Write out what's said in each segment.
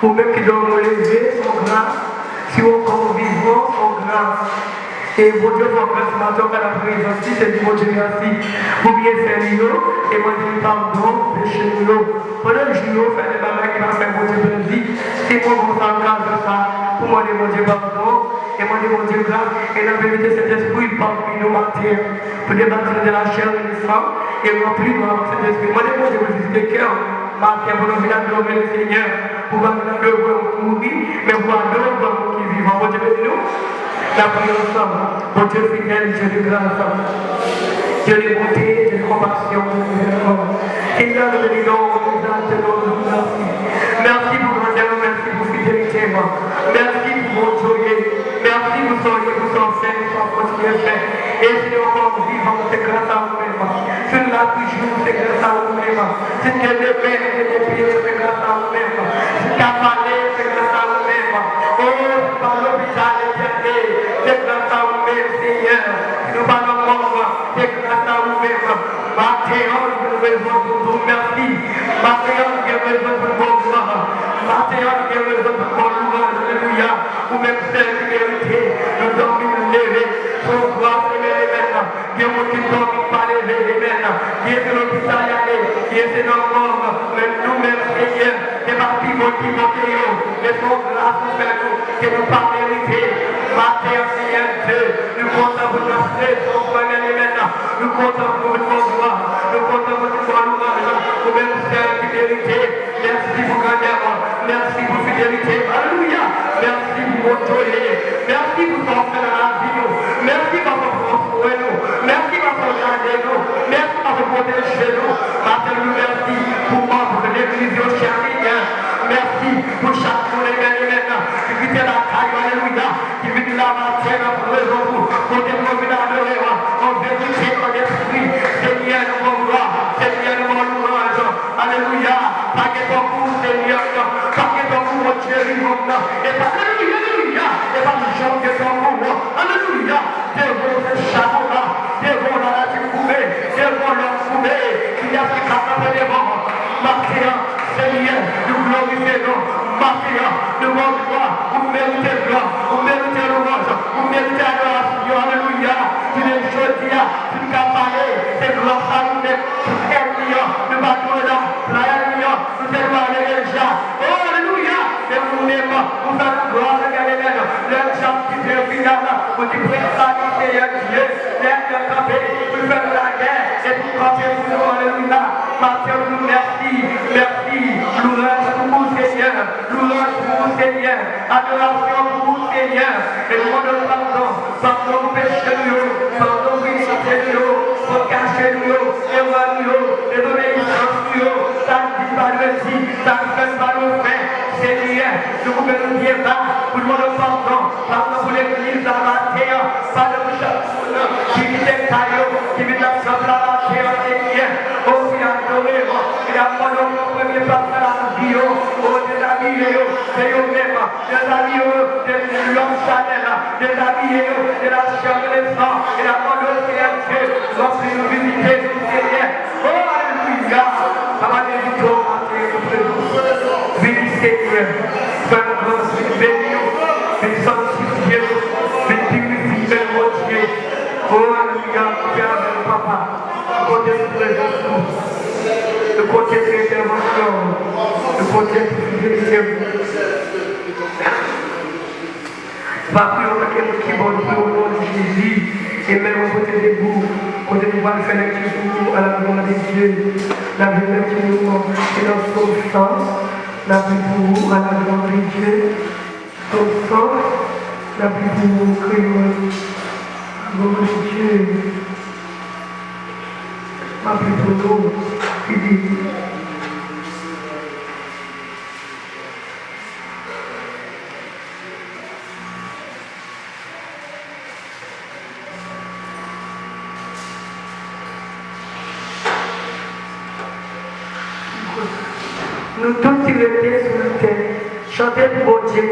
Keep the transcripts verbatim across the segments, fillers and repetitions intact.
Ou menm ki dòmi ou leve, se yon gras. Si w ankò vivan, se yon gras. E Bondye fè w gras maten w ka nan prezans li, se di Bondye mèsi pou byenfè li yo, e mande li padon peche nou yo. Pandan jou yo, fè de bagay ki pa fè Bondye plezi. Se moman sa, okazion sa, pou mande Bondye padon, e mande Bondye gras, e n ap envite Sentespri pami nou maten an, pou debati nou de la chair et le sang, e ranpli nou avèk Sentespri. Mande Bondye pou l vizite kè w. Maten pou nou vin adore le Senyè, pou pa vin adore pou yon moun ki mouri, men pou adore pou yon moun ki vivan. Bondye beni nou. N ap priye ansanm. Bondye fidèl, Dye de gras, Dye de bonte, Dye de konpasyon, Dye de fèman. Senyè, nou beni non w, nou egzalte non w, nou di w mèsi. Mèsi pou grandè w, mèsi pou fidelite w. Mèsi pou bon Dye w ye. Mèsi pou sa w ye, pou sa w fè, pou sa w kontinye fè. E si nou ankò vivan, se gras a ou menm. Si n la toujou, se gras a ou menm. Si n gen de men, n gen de pye, se gras a ou menm. Si n ka pale, se gras a ou menm. O, si n pa lopital entène, se gras a ou menm, Senyè. Si nou pa nan mòg, se gras a ou menm. Maten an, nou gen rezon pou n di w mèsi. Maten an, nou gen rezon pou n ba w glwa. Maten an, nou gen rezon pou n ba w louwanj. Alelouya. Ou menm sèl ki merite. Nou dòmi, nou leve. Se yon gras, amèn, amèn. Gen moun ki dòmi, pa leve, amèn. Gen se lopital y ale, gen se nan mòg, men nou menm, Senyè, se pa pi bon ki pote yo, men se yon gras ou fè nou, ke nou pa merite. Maten an, Senyè Dye, nou kontan pou n nan prezans ou, amèn, amèn. Nou kontan pou nou vin ba w glwa, nou kontan pou nou vin ba w louwanj, ou menm sèl ki merite. Mèsi pou grandè w. Mèsi pou fidelite w. Alelouya. Mèsi pou bon Dye w ye. Mèsi pou sa w fè nan lavi nou. Mèsi paske w pran swen nou. Mèsi paske w gade nou. Mèsi paske w pwoteje nou. Maten nou mèsi pou manm legliz yo, chè Senyè. Mèsi pou chak moun, amèn, amèn, ki kite lakay yo, alelouya, ki vin la maten nan prezans ou, kote pou yo vin adore w an verite, an espri. Senyè, nou ba w glwa. Senyè, nou ba w louwanj. Alelouya. Pa gen tankou w, Senyè, pa gen tankou w, Bondye vivan nan. E pa, alelouya, alelouya. E pa janm gen tankou w. Alelouya. Devan w se chapo ba. Devan w nanati koube. Devan w lòt koube. Kiyès ki ka kanpe devan w? Maten an, Senyè, nou glorifye non w. Maten an, nou ba w glwa. Ou merite glwa. Ou merite louwanj. Ou merite adorasyon. Alelouya. Jounen jodi a, si n ka pale, se gras a ou menm. Tout ènmi an, nou pa t wè la. Plan ènmi an, nou te dwe ale deja. O, alelouya! Men ou menm, ou fè nou gras, Senyè, amèn. Lè dyab kite yo final, ou di prèt sa li, Senyè Dye. Lè ènmi an kanpe pou l fè nou lagè, epi ou kanpe pou nou, alelouya. Maten, nou di mèsi, mèsi. Louwanj pou ou, Senyè. Louwanj pou ou, Senyè. Adorasyon pou ou, Senyè. E nou mande w padon. Padon pou peche nou yo, padon pou inikwite nou yo, pou kache nou yo, erè nou yo, dezobeyisans nou yo, sa n di n pa dwe di, sa n fè n pa dwe fè. Senyè, nou koupe nou pye ba pou nou mande w padon. Padon pou legliz la maten an, padon pou chak moun ki kite kay yo, ki vin nan tanp la maten an, Senyè. O, vin adore w, vin ap mande w pran premye plas nan lavi yo, o, dezabiye yo, se yo menm. Dezabiye yo de lòm chanèl, dezabiye yo de la chair et le sang, e n ap mande w, Senyè Dye, ranpli nou, vizite nou, Senyè. O, alelouya! Papa, n envite w maten an nan prezans ou. Vini, Senyè, fè nou gras, vin beni nou, vin sanktifye nou, vin pirifye nou, Bondye. O, alelouya, nou fè avè w, Papa. Nou konte sou prezans ou. Nou konte sou entèvansyon ou. Nou konte sou fidelite ou. Pa priye w tanke moun ki bon, nou priye w o non de Jezi. E men nou pote debou, kote nou pral fè lekti pou ou, à la gloire de Dieu. N ap jwenn lekti nou an, se nan Sòm san, n ap li pou ou, à la gloire de Dieu. Sòm san, n ap li pou ou, kreyòl. Glwa a Dye. M ap li pou nou, li di, Nou tout ki rete sou latè, chante pou Bondye,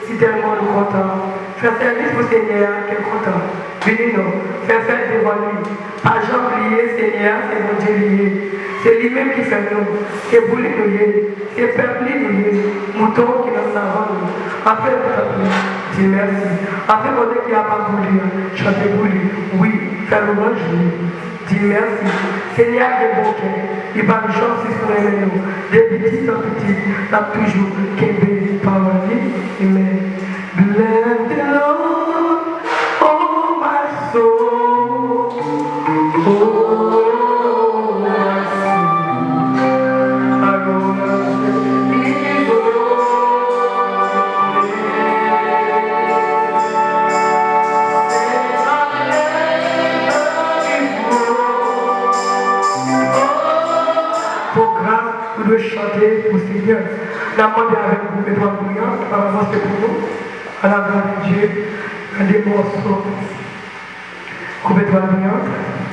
si tèlman nou kontan. Fè sèvis pou Senyè a, kè kontan. Beni nou, fè fèt devan li. Pa janm bliye, Senyè a se Bondye li ye. Se li menm ki fè nou. Se pou li nou ye. Se pèp li nou ye. Mouton ki nan savann li. Antre pou tanp li. Di mèsi. Antre kote ki apal pou li a. Chante pou li. Wi, fè lwanj li. Di mèsi. Senyè a gen bon kè. Li p ap janm sispann renmen nou. De pitit an pitit, n ap toujou kenbe pawòl li. Amen. Bless the Lord, oh my soul, oh my soul, and all that is within me. Pwogram, ou dwe chante pou Senyè. N ap mande avèk gwoup Etwal Briyan, pa avanse pou nou. An avan de Dye, nan de mòso. Gwoup Etwal Briyan.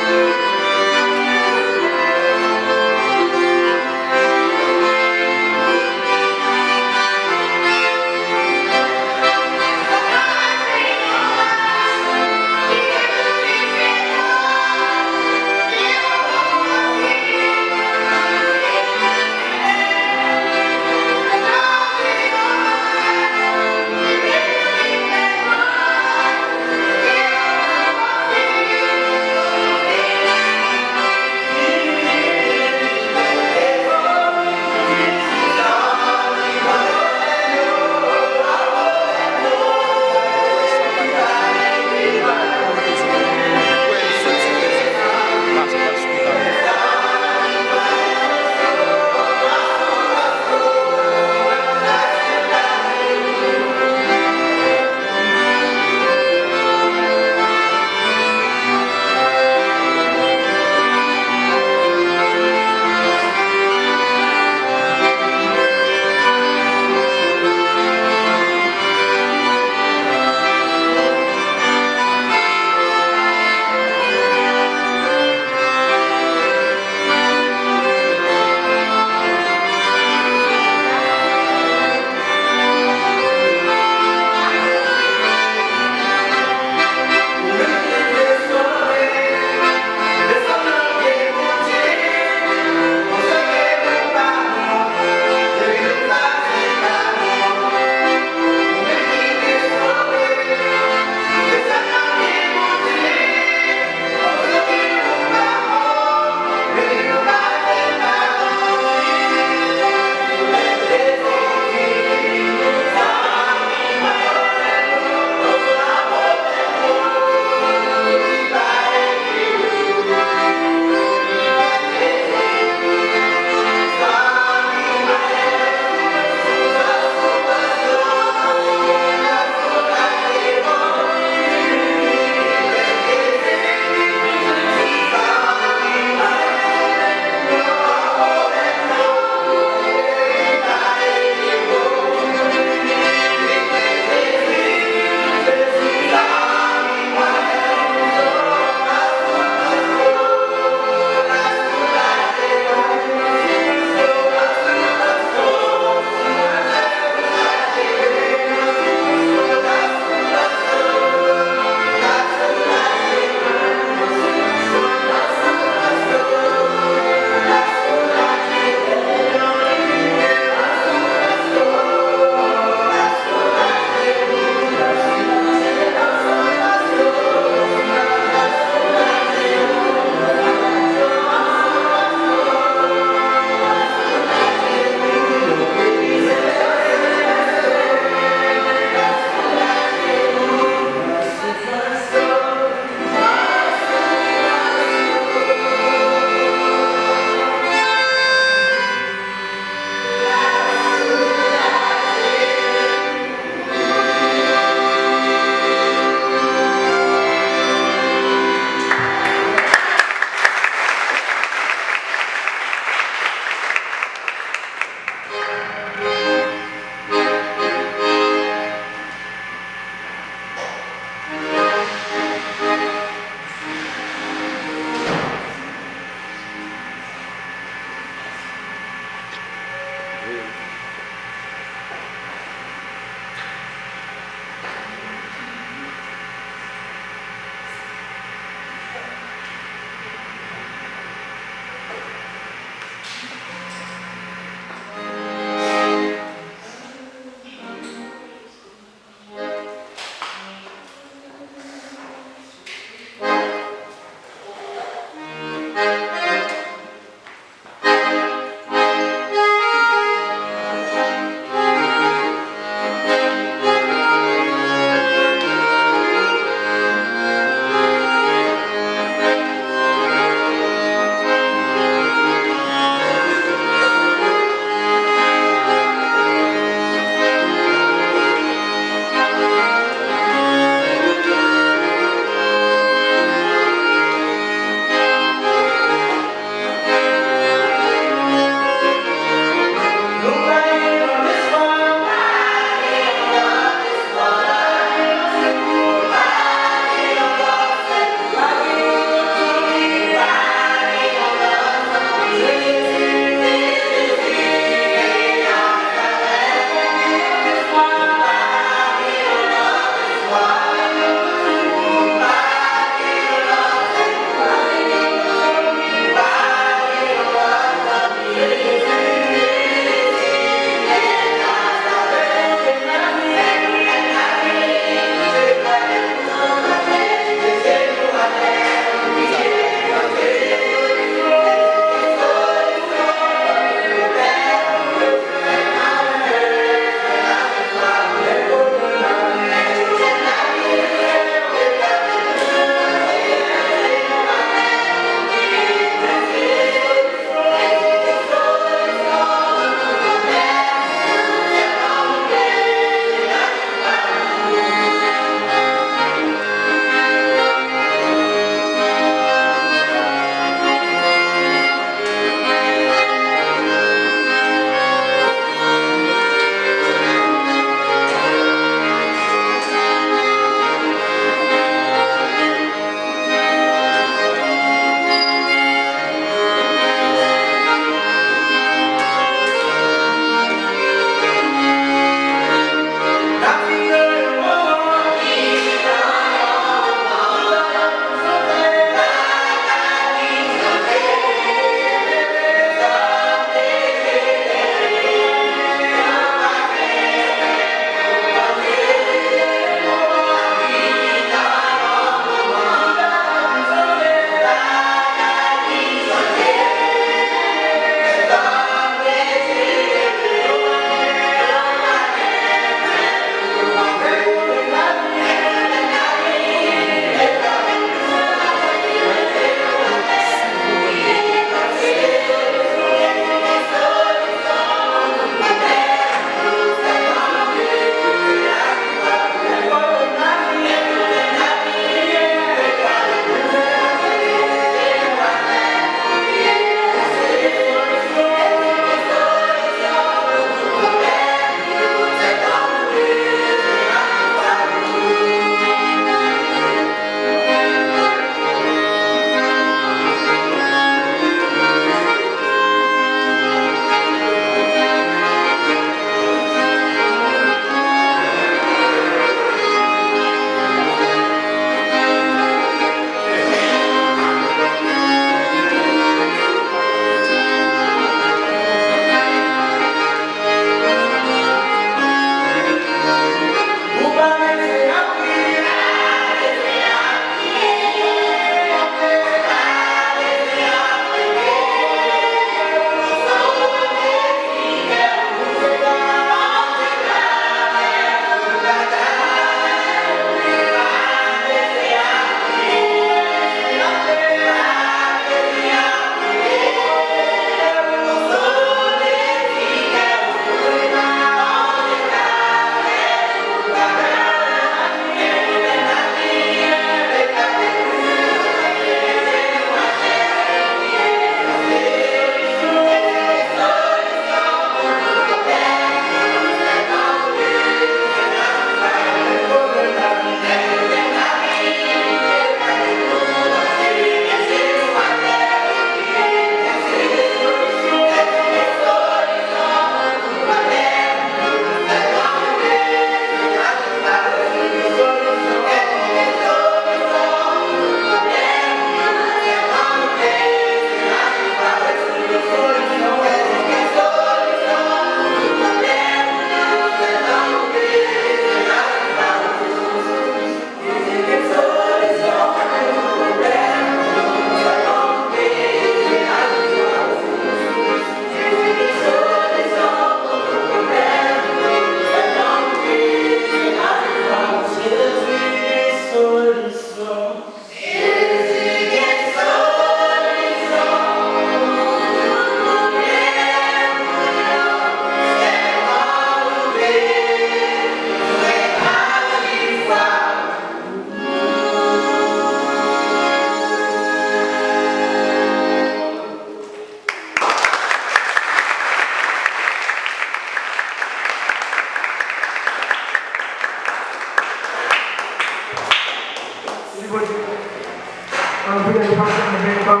Ann priye nou pase avèk, euh,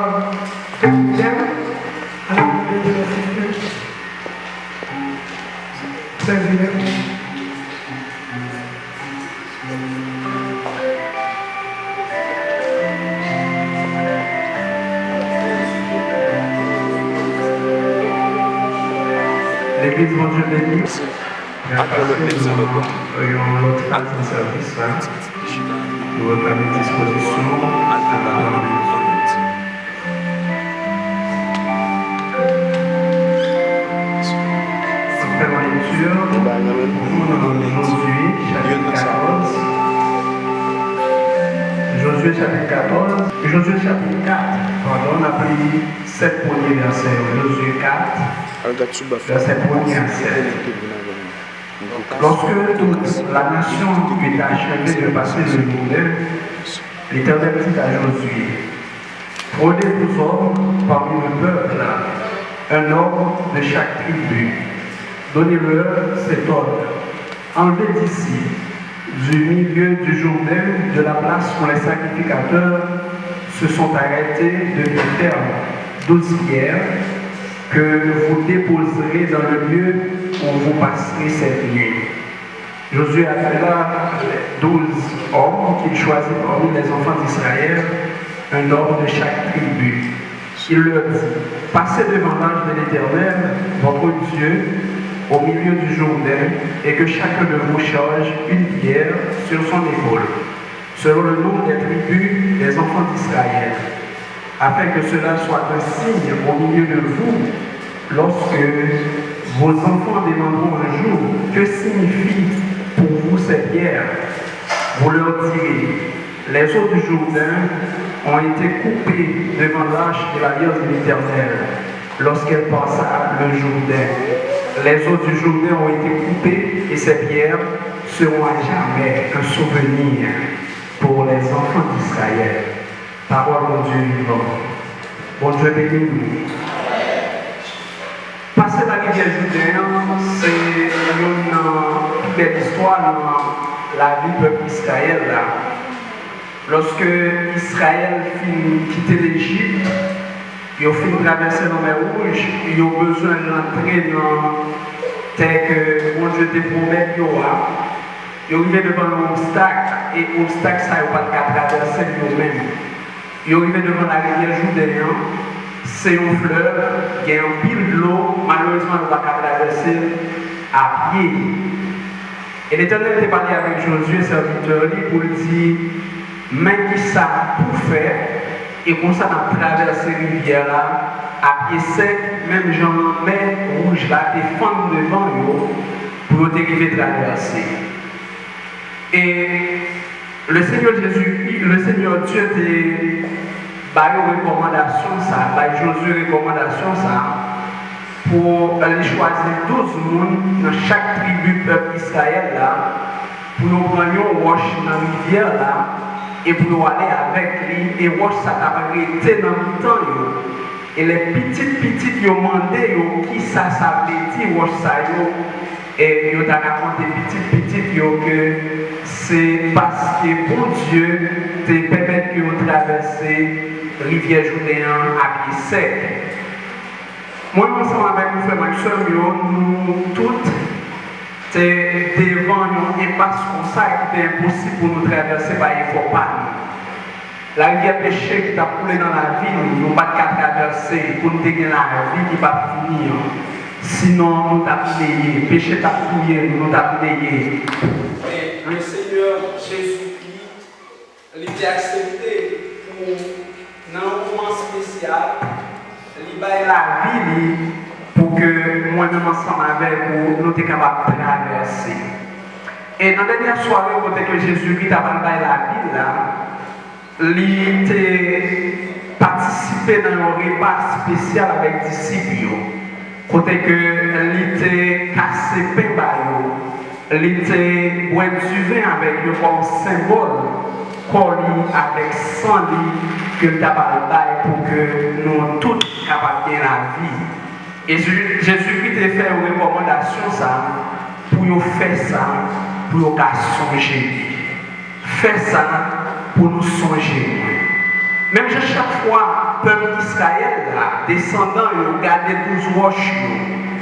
Frè William. Ann priye nou pase avèk Frè William. Legliz, Bondye beni. N ap pase nan yon lòt faz nan sèvis la. Nou reklame dispozisyon. N ap fè yon lekti pou nou nan Jozye, chapit katòz. Jozye, chapit katòz. Jozye, chapit kat, padon, n ap li sèt premye vèsè yo. Jozye kat, vèsè premye a sèt. Lorsque toute la nation eut achevé de passer le Jourdain, l'Éternel dit à Josué, prenez douze hommes parmi le peuple, un homme de chaque tribu. Donnez-leur cet ordre. Enlevez d'ici, du milieu du Jourdain, de la place où les sacrificateurs se sont arrêtés, de pierres fermes, douze pierres, que vous déposerez dans le lieu où vous passerez cette nuit. Josué appela douze hommes qu'il choisit parmi les enfants d'Israël, un homme de chaque tribu. Il leur dit, passez devant l'arche de l'Éternel, votre Dieu, au milieu du Jourdain, et que chacun de vous charge une pierre sur son épaule, selon le nombre des tribus des enfants d'Israël, afin que cela soit un signe au milieu de vous, lorsque vos enfants demanderont un jour, que signifient pour vous ces pierres, vous leur direz, les eaux du Jourdain ont été coupées devant l'arche de l'alliance de l'Éternel, lorsqu'elle passa le Jourdain. Les eaux du Jourdain ont été coupées et ces pierres seront à jamais un souvenir pour les enfants d'Israël. Pawòl Bondye vivan. Bondye beni nou. Pase larivyè Jouden an, se youn nan pi bèl istwa nan lavi pèp Izrayèl la. Lòske Izrayèl fin kite Lejip, yo fin travèse Lanmè Wouj, yo bezwen rantre nan tè ke Bondye te pwomèt yo a. Yo rive devan yon obstak, e obstak sa yo pa t ka travèse l yo menm. Yo rive devan larivyè Jouden an, se yon flèv, gen anpil dlo, malerezman yo pa ka travèse l a pye. E Letènèl te pale avèk Jozye, sèvitè li, pou l di, men kisa pou fè, e konsa n ap travèse rivyè la a pye sèk, menm jan Lanmè Wouj la te fann devan yo, pou yo te rive travèse. E le Seigneur Jésus, le Seigneur Dieu te ba yo rekòmandasyon sa, bay Jozye rekòmandasyon sa, pou li chwazi douz moun nan chak tribi pèp Izrayèl la, pou yo pran yon wòch nan rivyè la, e pou yo ale avèk li, e wòch sa t ap rete nan mitan yo. E lè pitit pitit yo mande yo kisa sa vle di wòch sa yo, e yo ta rakonte pitit pitit yo ke se paske Bondye te pèmèt ke yo travèse rivyè Jouden an a pye sèk. Mwen menm ansanm avèk nou, frè m ak sè m yo, nou tout te devan yon enpas konsa ki te enposib pou nou travèse pa efò pa nou. Larivyè peche ki t ap koule nan lavi nou, nou pa t ka travèse pou n te gen lavi ki p ap fini an. Sinon, nou t ap neye. Peche t ap touye nou, nou t ap neye. Men Lesenyè Jezikri, li te aksepte pou, nan yon moman espesyal, li bay lavi li pou ke mwen menm ansanm avèk ou, nou te kapab travèse. E nan dènyè sware kote ke Jezikri t ap al bay lavi l la, li te patisipe nan yon repa espesyal avèk disip yo, kote ke li te kase pen ba yo, li te bwè diven avèk yo kòm senbòl kò li avèk san li ke l t ap al bay pou ke nou tout kapab gen lavi. E Jezi, Jezikri te fè yo rekòmandasyon sa a pou yo fè sa, pou yo ka sonje li. Fè sa pou nou sonje mwen. Menm jan chak fwa pèp Izrayèl la, desandan yo, gade douz wòch yo,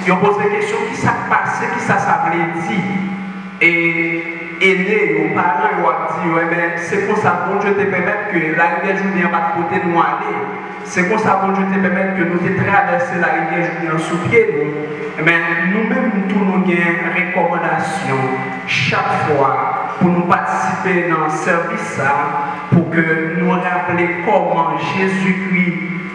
yo poze kesyon, "Kisa k pase? Kisa sa vle di?" E ene yo, paran yo ap di yo, "Enben, se konsa Bondye te pèmèt ke larivyè Jouden an pa t pote nou ale. Se konsa Bondye te pèmèt ke nou te travèse larivyè Jouden an sou pye nou." Enben, nou menm tou, nou gen rekòmandasyon chak fwa pou nou patisipe nan sèvis sa a, pou ke nou raple kòman Jezikri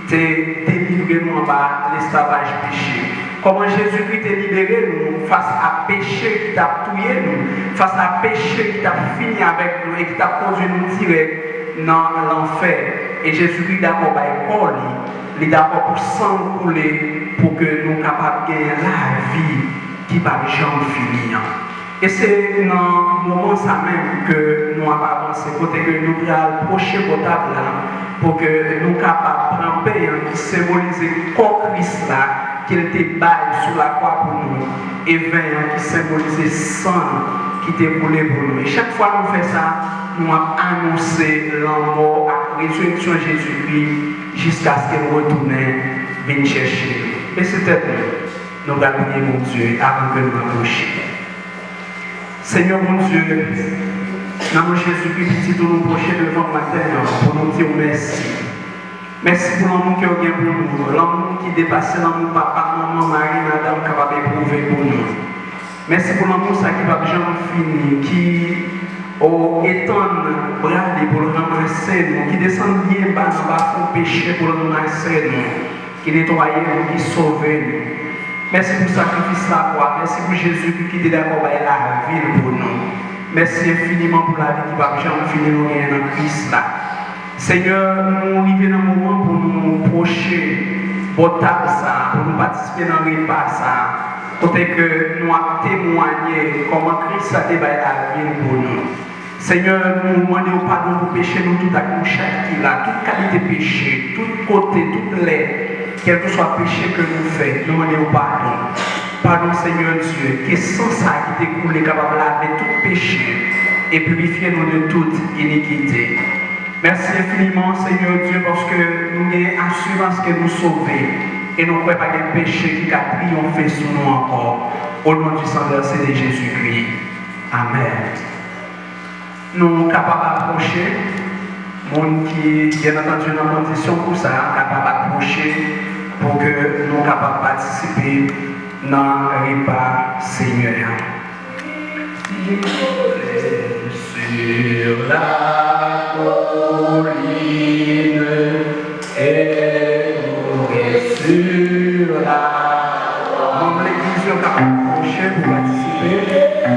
te delivre nou anba lesklavaj peche. Kòman Jezikri te libere nou fas a peche ki t ap touye nou, fas a peche ki t ap fini avèk nou e ki t ap kondui nou dirèk nan lanfè. E Jezikri dakò bay kò li, li dakò pou san l koule pou ke nou kapab genyen lavi ki p ap janm fini an. E se nan moman sa menm ke nou ap avanse, kote ke nou pral pwoche bò tab la, pou ke nou kapab pran pen an ki senbolize kò Kris la, ke l te bay sou lakwa pou nou, e ven an ki senbolize san l ki te koule pou nou. E chak fwa nou fè sa, nou ap anonse lanmò ak rezireksyon Jezikri jiskaske l retounen vin chèche nou. Bese tèt nou, nou pral priye Bondye avan ke nou apwoche. Senyè Bondye, nan non Jezikri, Pitit ou, nou pwoche devan w maten an pou nou di w mèsi. Mèsi pou lanmou ke w gen pou nou, lanmou ki depase lanmou papa, manman, mari, madanm kapab epwouve pou nou. Mèsi pou lanmou sa ki p ap janm fini, ki, o, etann bra li pou l ranmase nou, ki desann byen ba nan bafon peche pou l ranmase nou, ki netwaye nou, ki sove nou. Mèsi pou sakrifis lakwa, mèsi pou Jezikri ki te dakò bay lavi l pou nou. Mèsi enfiniman pou lavi ki p ap janm fini nou genyen nan Kris la. Senyè, nou rive nan moman pou nou pwoche bò tab sa a, pou nou patisipe nan repa sa a, kote ke nou ap temwaye kòman Kris la te bay lavi l pou nou. Senyè, nou mande w padon pou peche nou tout ak nou chak ki la, tout kalite peche, tout kote, tout lè, kèlkeswa peche ke nou fè, nou mande w padon. Padon, Senyè Dye, ke san sa a ki te koule kapab lave tout peche e pirifye nou de tout inikite. Mèsi enfiniman, Senyè Dye, paske nou gen asirans ke nou sove e nou kwè pa gen peche ki ka triyonfe sou nou ankò. Au nom du sang versé de Jésus-Christ. Amèn. Nou kapab apwoche. Moun ki, byen antandi, nan kondisyon pou sa, kapab apwoche pou ke nou kapab patisipe nan repa Senyè a. Sur la colline et mourir sur la. Manm legliz yo kapab apwoche pou patisipe.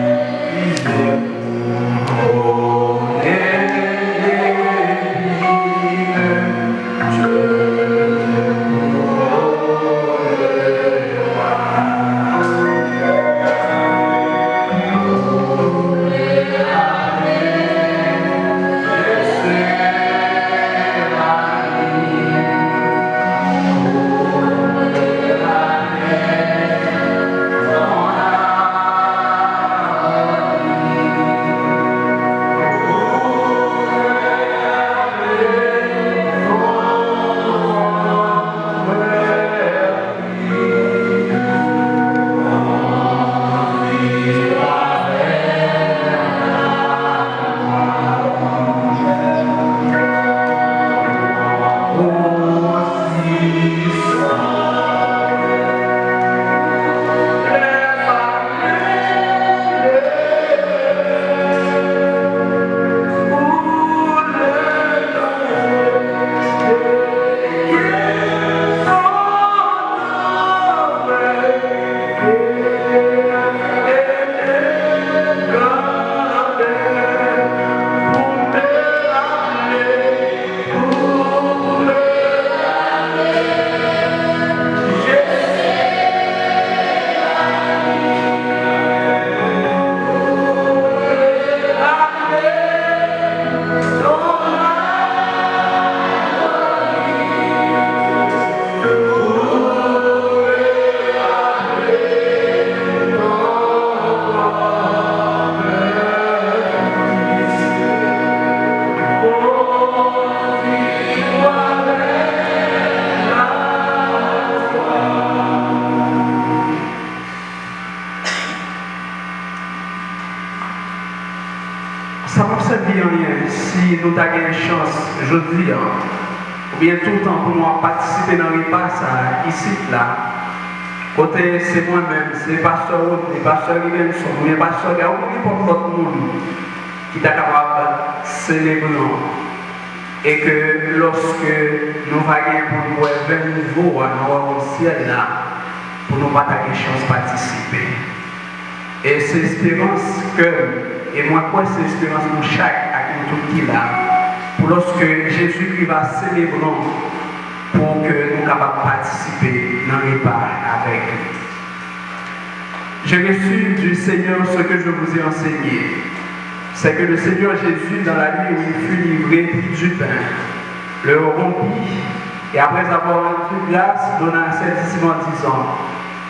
nou ta gen chans jodi a, oubyen toutan pou nou ap patisipe nan repa sa a isit la, kote se mwen menm, se pastè Rodney, pastè Rivenson, oubyen pastè Gary, oubyen nenpòt lòt moun ki ta kapab selebre an, e ke lòske nou va gen pou n bwè ven nouvo a nan wayòm syèl la, pou nou pa ta gen chans patisipe. E se esperans ke, e mwen kwè se esperans nou chak ak nou tout ki la, pou lòske Jezikri va selebre an, pou ke nou kapab patisipe nan repa avèk li. J'ai reçu du Seigneur ce que je vous ai enseigné. C'est que le Seigneur Jésus, dans la nuit où il fut livré, prit du pain, le rompit, et après avoir rendu grâce, donna à ses disciples en disant,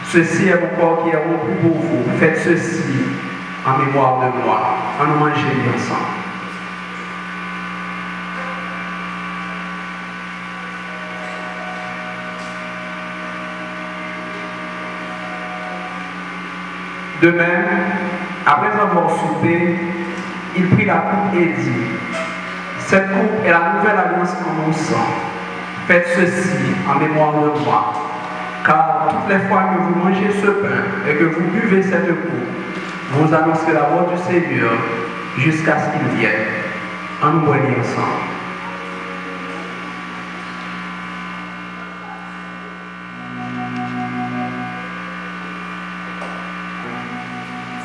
ceci est mon corps qui est rompu pour vous. Faites ceci en mémoire de moi. Ann nou manje li ansanm. De même, après avoir soupé, il prit la coupe et dit, cette coupe est la nouvelle alliance en mon sang. Faites ceci en mémoire de moi. Car toutes les fois que vous mangez ce pain et que vous buvez cette coupe, vous annoncerez la mort du Seigneur jusqu'à ce qu'il vienne. Ann nou bwè li ansanm.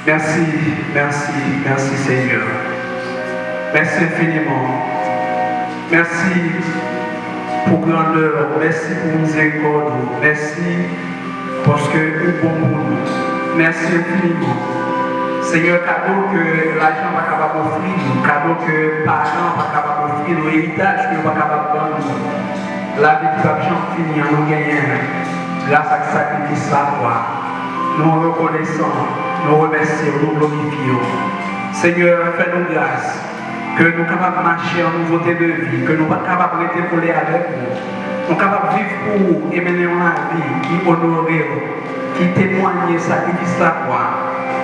Merci, merci, merci Seigneur. Merci infiniment. Merci pour grandeur, merci pour miséricorde, merci paske ou bon pou nou. Mèsi enfiniman. Senyè, kado ke lajan pa kapab ofri nou, kado ke paran pa kapab ofri nou, eritaj ke yo pa kapab ban nou, lavi ki p ap janm fini an nou genyen gras ak sakrifis lakwa. Nou rekonesan, nou remèsye w, nou glorifye w. Senyè, fè nou gras. Ke nou kapab mache an nouvote de vi, ke nou pa kapab rete kole avèk ou. Nou kapab viv pou ou e mennen yon lavi ki onore w, ki temwaye sakrifis lakwa,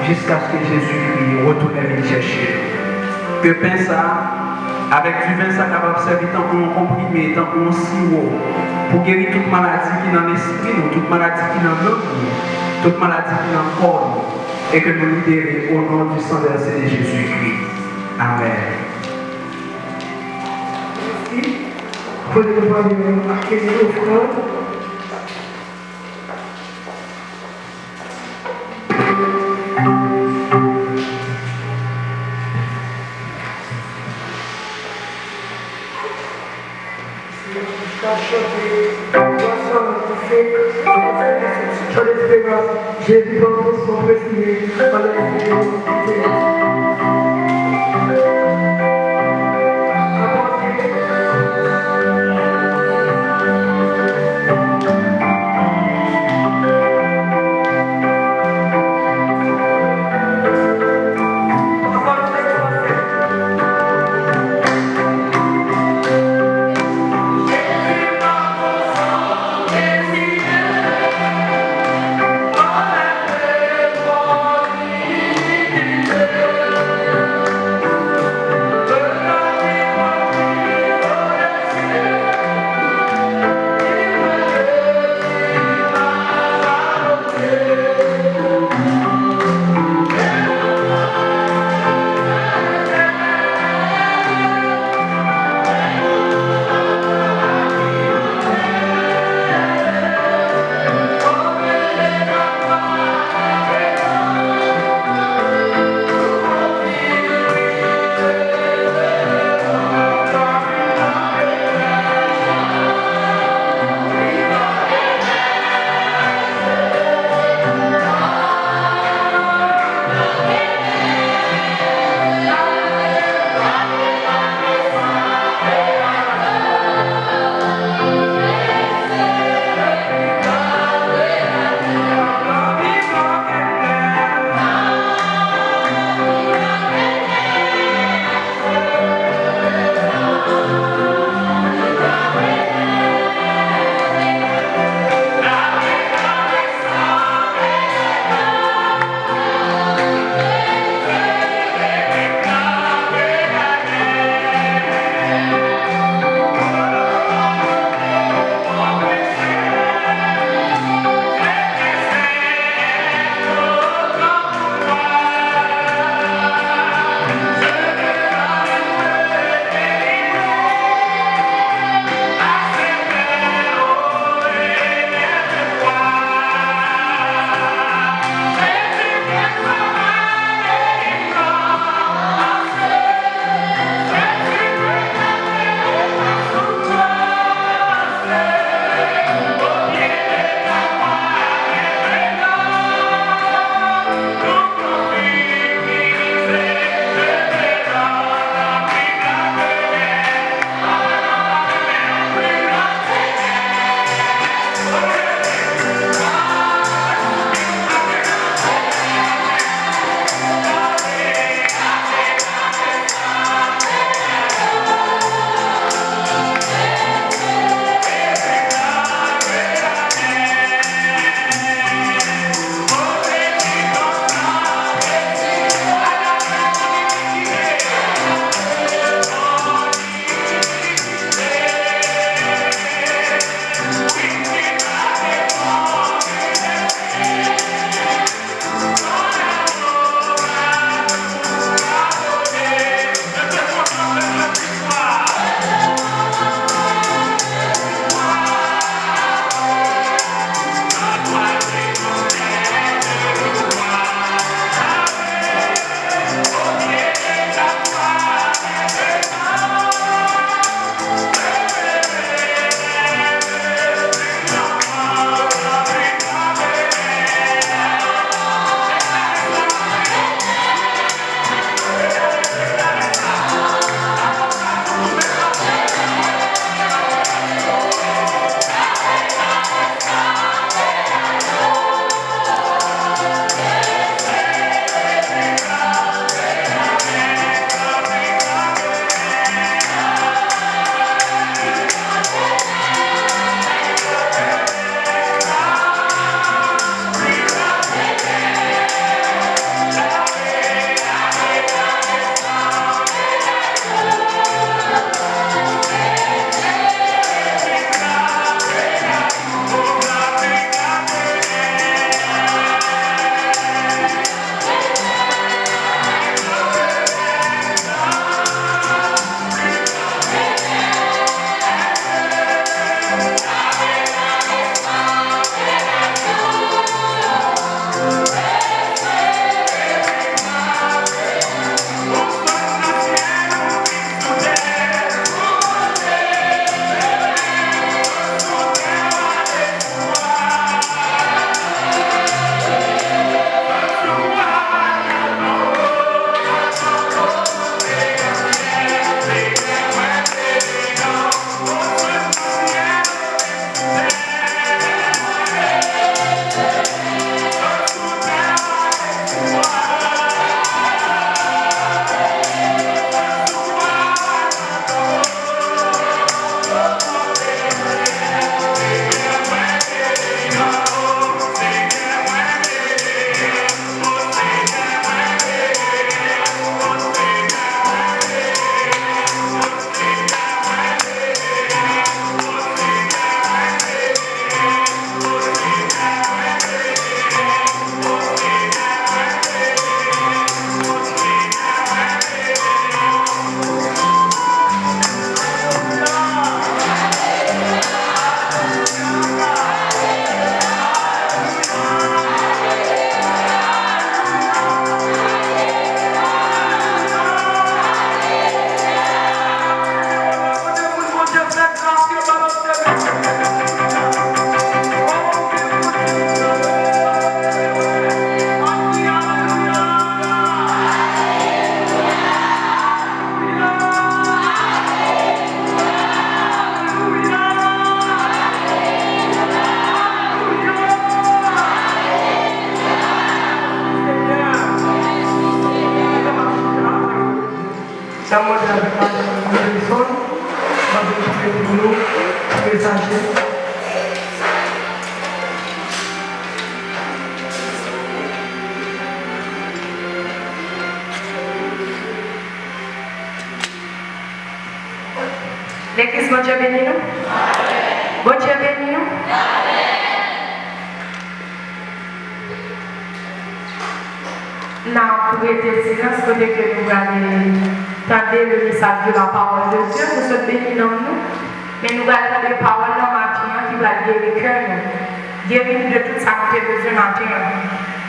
jiskaske Jezikri retounen vin chèche nou. Ke pen sa a, avèk diven sa a kapab sèvi tankou yon konprime, tankou yon siwo, pou geri tout maladi ki nan lespri nou, tout maladi ki nan nanm nou, tout maladi ki nan kò nou, e ke nou libere o non di san vèse de Jezikri. Amèn. Mèsi. Pwemye pwemye a, Kenny Lefranc. Chante Esperans, Jezi pran pòz son presiye, anlè Jezi. Pou nou prezaje. Legliz, Bondye beni nou. Bondye beni nou. N ap rete silans kote ke nou prale tande le message de la parole de Dieu pou sot beni nanm nou. Men nou pral tande pawòl nan maten an ki pral geri kè nou, geri nou de tout sa nou te bezwen maten an.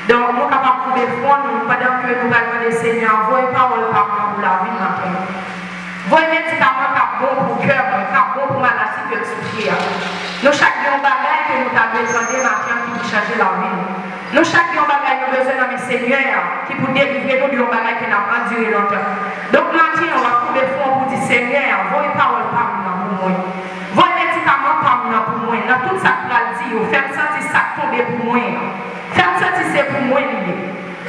Donk, nou kapab koube fwon nou pandan ke nou pral mande Senyè a voye pawòl pa m nan pou lavi n maten an. Voye medikaman k ap bon pou kè mwen, k ap bon pou maladi ke m soufri a. Nou chak gen yon bagay ke nou ta dwe tande maten an ki pou chanje lavi nou. Nou chak gen yon bagay nou bezwen nan men Senyè a, ki pou delivre nou de yon bagay ke n ap andire lontan. Donk, maten an, w ap koube fwon pou di, Senyè a, voye pawòl pa m nan pou mwen. Voye medikaman pa m nan pou mwen. Nan tout sa k pral di yo, fè m santi sa k tonbe pou mwen an. Fè m santi se pou mwen li ye.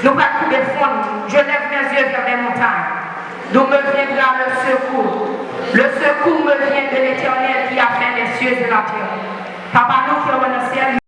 Nou pral koube fwon nou. Je lève mes yeux vers les montagnes. D'où me viendra le secours? Le secours me vient de l'Éternel qui a fait les cieux et la terre. Papa nou ki anwo nan syèl,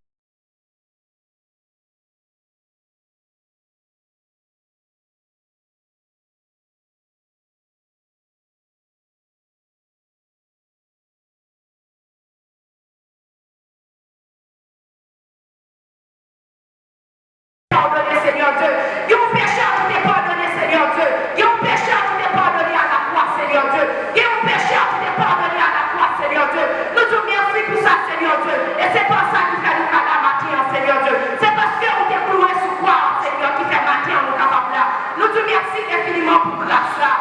pardonné, Seigneur Dieu. Il y a un pécheur qui t'est pardonné, Seigneur Dieu. Il y a un pécheur qui t'est pardonné à la croix, Seigneur Dieu. Il y a un pécheur qui t'est pardonné à la croix, Seigneur Dieu. Nou di w mèsi pou sa, Seigneur Dieu. E se pa sa ki fè nou ka la maten an, Seigneur Dieu. Se paske ou te klouwe sou kwa a, Seigneur, ki fè maten an nou kapab la. Nou di w mèsi enfiniman pou gras la.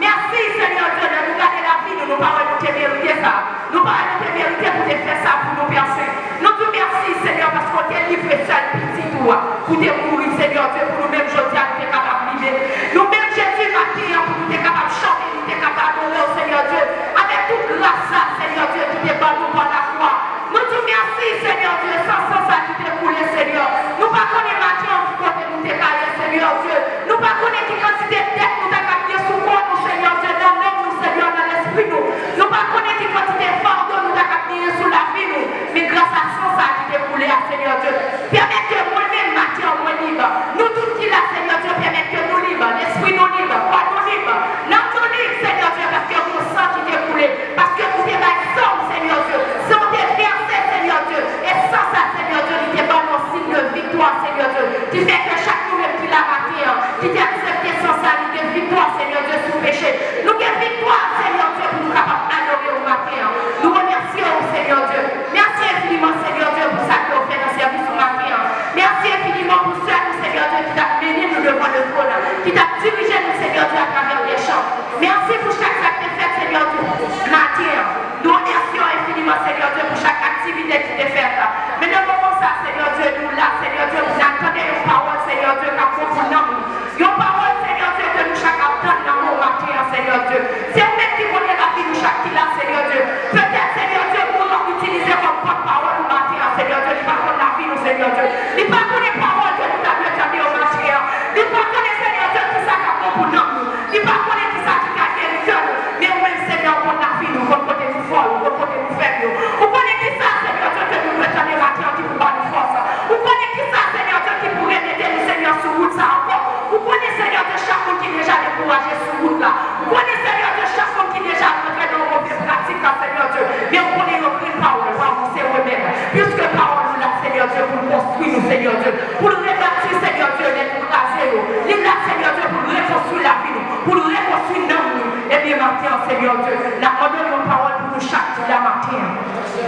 Mèsi, Senyè Dye, lè nou gade lavi nou, nou pa wè nou te merite sa. Nou pa wè nou te merite pou te fè sa pou nou, Pè Sen. Nou di w mèsi, Senyè, paske w te livre sèl pitit ou a pou te mouri, Senyè Dye, pou nou menm jodi a nou te kapab viv. Nou menm Jezi maten an pou nou te kapab chante, nou te kapab adore w, Senyè Dye, avèk tout gras sa, Senyè Dye, ki te ban nou pa lakwa. Nou di w mèsi, Senyè Dye, san san sa ki te koule, Senyè. Nou pa konnen maten an ki kote nou te ka ye, Senyè Dye. Nou pa konnen ki kantite dèt nou ta ka gen sou kò nou, Senyè Dye, nan nanm nou, Senyè, nan lespri nou. Nou pa konnen ki kantite fado nou ta ka genyen sou lavi nou. Men gras a san sa ki te koule a, Senyè Dye, pèmèt ke mwen menm, maten an, mwen lib. Nou tout ki la, Senyè Dye, pèmèt ke nou lib. Lespri nou lib, kò nou lib, nanm nou lib, Senyè Dye, paske gon san ki te koule. Paske ou te bay san w, Senyè Dye. San w te vèse, Senyè Dye. E san sa, Senyè Dye, li te ban nou yon siy de viktwa, Senyè Dye. Ki fè ke chak nou menm ki la maten an, ki te aksepte san sa, nou gen viktwa, Senyè Dye, sou peche. Nou gen viktwa, Senyè Dye, pou nou kapab adore w maten an. Nou remèsye w, Senyè Dye. Mèsi enfiniman, Senyè Dye, pou sa ke w fè nan sèvis ou maten an. Mèsi enfiniman pou sè nou, Senyè Dye, ki t ap mennen nou devan le twòn, ki t ap dirije nou, Senyè Dye, atravè de chan. Mèsi pou chak sa k te fèt, Senyè Dye, maten an. Nou remèsye w enfiniman, Senyè Dye, pou chak aktivite ki te fèt. Men nan moman sa, Senyè Dye, nou la, Senyè Dye, pou n al tande yon pawòl, Senyè Dye, k ap bon pou nanm nou. Yon pawòl, Senyè Dye, ke nou chak ap tann nan men w maten an, Senyè Dye. Se ou menm ki konnen lavi nou chak ki la, Senyè Dye. Petèt, Senyè Dye, moun w ap itilize kòm pòtpawòl ou maten an, Senyè Dye, li pa konn lavi nou, Senyè Dye. Li pa konnen pawòl ke nou ta dwe tande yo maten an. Li pa konnen, Senyè Dye, kisa k ap bon pou nanm nou. Li pa konnen kisa ki ka geri kè nou. Men ou menm, Senyè, ou konn lavi nou, ou konn kote nou fò yo, ou konn kote nou fèb yo. Ou konnen kisa, Senyè Dye, ke nou dwe tande maten an ki pou ba nou fòs. Ou konnen kisa, Senyè Dye, ki pou remete nou, Senyè, sou wout sa ankò. Ou konnen, Senyè Dye, chak moun ki deja dekouraje sou wout la. Ou konnen, Senyè Dye, chak moun ki deja rantre nan yon move pratik la, Senyè Dye. Men ou konnen yo kri pawòl pa w, se remèd. Piske pawòl ou la, Senyè Dye, pou l konstwi nou, Senyè Dye. Pou l rebati, Senyè Dye, lè nou kraze yo. Li la, Senyè Dye, pou l rekonstwi lavi nou, pou l rekonstwi nanm nou. Ebyen, maten an, Senyè Dye, n ap mande w yon pawòl pou nou chak ki la maten an.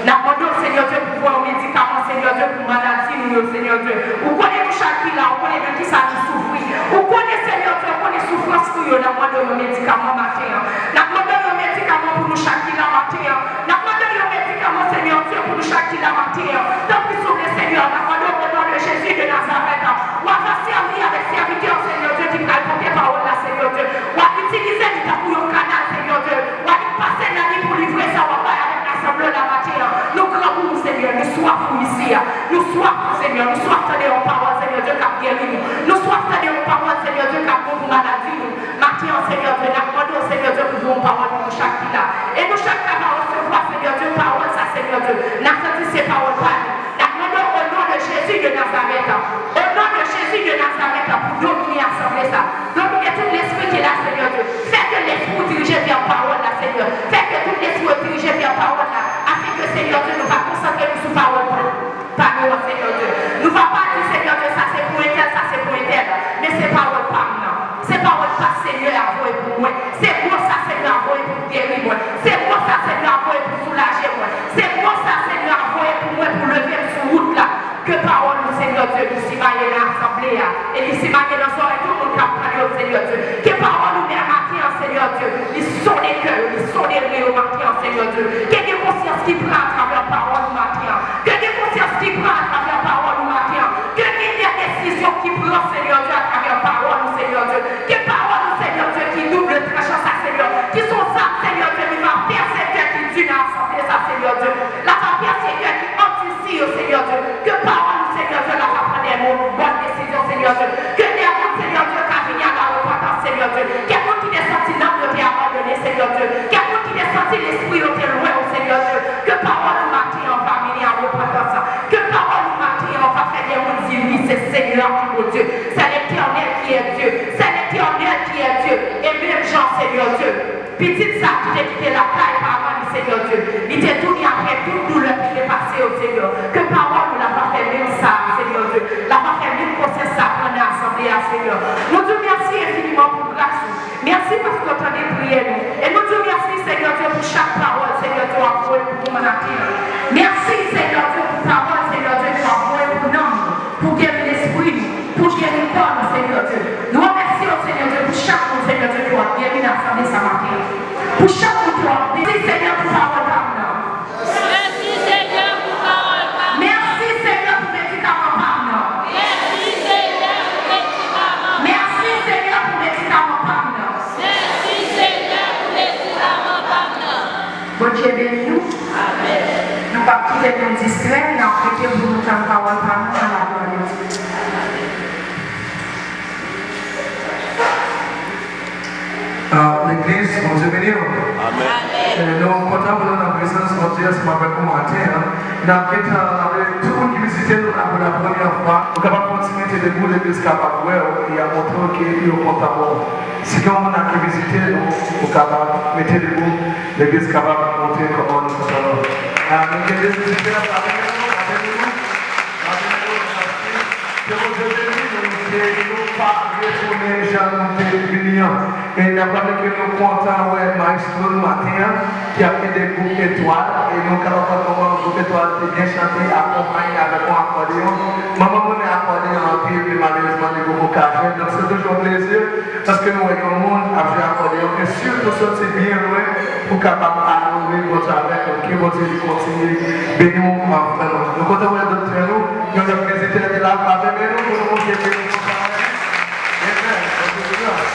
N ap mande w, Senyè Dye, pou voye yon medikaman, Senyè Dye, pou maladi nou yo, Senyè Dye. Ou konnen nou chak ki la, ou konnen de kisa nou soufri. Ou konnen, Senyè Dye, ou konnen soufrans nou yo. N ap mande w yon medikaman maten an. N ap mande w yon medikaman pou nou chak ki la maten an. N ap mande w yon medikaman, Senyè Dye, pou nou chak ki la maten an. Tanpri, souple, Senyè, n ap mande w, o non de Jezi de Nazarèt, w a sèvi avèk sèvitè w, Senyè Dye, ki pral pote pawòl la, Senyè Dye. W a itilize li tankou yon kanal, Senyè Dye. W a pase nan li pou livre sa w ap bay avèk asanble w la maten an. Nou grangou ou, Senyè. Nou swaf ou isi a. Nou swaf ou, Senyè. Nou swaf tande yon pawòl, Senyè Dye, k ap geri nou. Nou swaf tande yon pawòl, Senyè Dye, k ap bon pou maladi nou. Maten an, Senyè Dye, n ap mande w, Senyè Dye, pou voye yon pawòl pou nou chak ki la. E nou chak ka va resevwa, Senyè. Senyè Dye, pawòl sa, Senyè Dye, n ap santi se pawòl pa nou. N ap mande w, o non de Jezi de Nazarèt, o non de Jezi de Nazarèt, pou domine asanble sa. Domine tout lespri ki la, Senyè Dye. Fè ke lespri w dirije vè pawòl la, Senyè. Fè ke tout lespri yo dirije vè pawòl la, afin ke, Senyè Dye, nou va konsantre nou sou pawòl pa nou. Pa nou an, Senyè Dye. Nou va pa di, Senyè Dye, sa se pou entèl, sa se pou entèl. Men se pawòl pa m nan. Se pawòl pa Senyè a voye pou mwen. Se mo sa Senyè a voye pou geri mwen. Se mo sa Senyè a voye pou soulaje mwen. Se mo sa Senyè a voye pou mwen pou leve m sou wout la. Ke pawòl ou, Senyè Dye, li simaye nan asanble a. E li simaye nan zòrèy tout moun k ap tande yo, Senyè Dye. Ke pawòl ou nan maten an, Senyè Dye, li sone kè yo, li sone ren yo maten an, Senyè Dye. Ke gen konsyans ki pran atravè pawòl ou maten an. Ke gen konsyans ki pran atravè pawòl ou maten an. Ke gen de desizyon ki pran, Senyè Dye, atravè pawòl ou, Senyè Dye. Ke pawòl ou, Senyè Dye, ki double tranchan sa, Senyè, ki se yon zam, Senyè Dye, ki va pèse kè ki di nan asanble sa, Senyè Dye. L ap pèse kè ki andisi yo, Senyè Dye. Ke pawòl ou, Senyè Dye, la va pran de moun bòn desizyon, Senyè Dye. Ke de moun, Senyè Dye, ka vini a la repantans, Senyè Dye. Ke moun ki te santi nanm yo te abandone, Senyè Dye. Ke moun ki te santi lespri yo te lwen ou, Senyè Dye. Ke pawòl ou maten an va mennen a repantans. Ke pawòl ou maten an va fè de moun di, wi, se Senyè a ki Bondye. C'est l'Éternel qui est Dieu. C'est l'Éternel qui est Dieu. E menm jan, Senyè Dye, pitit sa ki te kite lakay paran li, Senyè Dye, li te tounen apre tout doulè ki te pase yo, Senyè. Ke pawòl ou la va fè menm sa, Senyè Dye, la va fè menm konsyans sa pran nan asanble a, Senyè. Nou di w mèsi enfiniman pou gras ou. Mèsi paske w tande priyè nou. E nou di w mèsi, Senyè Dye, pou chak pawòl, Senyè Dye, w ap voye pou nou maten an. Mèsi, Senyè Dye, pou pawòl, Senyè Dye, ke w ap voye pou nanm nou, pou geri lespri nou, pou geri kò nou, Senyè Dye. Nou remèsye w, Senyè Dye, pou chak moun, Senyè Dye, ke w ap geri nan asanble sa maten an. Pou chak moun ke w ap beni, Senyè, pou pawòl pa m nan. Mèsi, Senyè, pou pawòl pa m nan. Mèsi, Senyè, pou medikaman pa m nan. Mèsi, Senyè, pou medikaman. Mèsi, Senyè, pou medikaman pa m nan. Mèsi, Senyè, pou medikaman pa m nan. Bondye beni nou. Amèn. Nou p ap kite nou distrè, n ap rete pou nou tann pawòl pa nou nan laglwa de Dye. Ah, legliz, Bondye beni w. Amèn. E nou kontan pou nou nan prezans Bondye ansanm avèk ou maten an. N ap gentan, ah, tout moun ki vizite nou la pou la premyè fwa, ou kapab kontinye mete debou, legliz kapab wè w, e y ap montre w ke yo kontan wè w. Si gen yon moun ki vizite nou, ou kapab mete debou, legliz kapab montre kòman nou kontan wè w. Ah, nou gen de vizitè, pa vini nou, pa vini nou. Ke Bondye beni nou, ke nou pa retounen jan nou te vini an. E n ap raple ke nou kontan wè maestro nou maten an, ki ap ede gwoup Etwal. E nou kapab wè kòman gwoup Etwal te byen chante, akonpaye avèk yon akòdeyon. Manman mwen renmen akòdeyon anpil, men malerezman, li poko ka jwe. Donk, se toujou yon plezi. Paske nou wè yon moun ap jwe akòdeyon, e sitou soti byen lwen pou kapab adore Bondye avèk nou. Ke Bondye li kontinye beni w, ah, frè mwen. Nou kontan wè doktè nou, yon lòt vizitè ki la, pa beni nou pou nou monte beni konsa. Amen. Bondye beni w.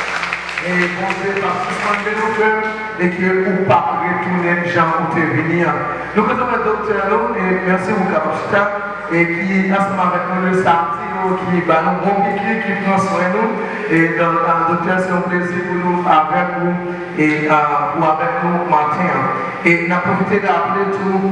E Bondye p ap sispann beni w, frè m, e ke ou p ap retounen jan ou te vini an. Nou kontan wè doktè nou, e mèsi, ou kapab chita. E ki ansanm avèk nou le samdi yo, ki ba nou bon piki, ki pran swen nou. E donk, ah, doktè, se yon plezi pou nou avèk ou e, ah, pou avèk nou maten an. E n ap pwofite raple tou,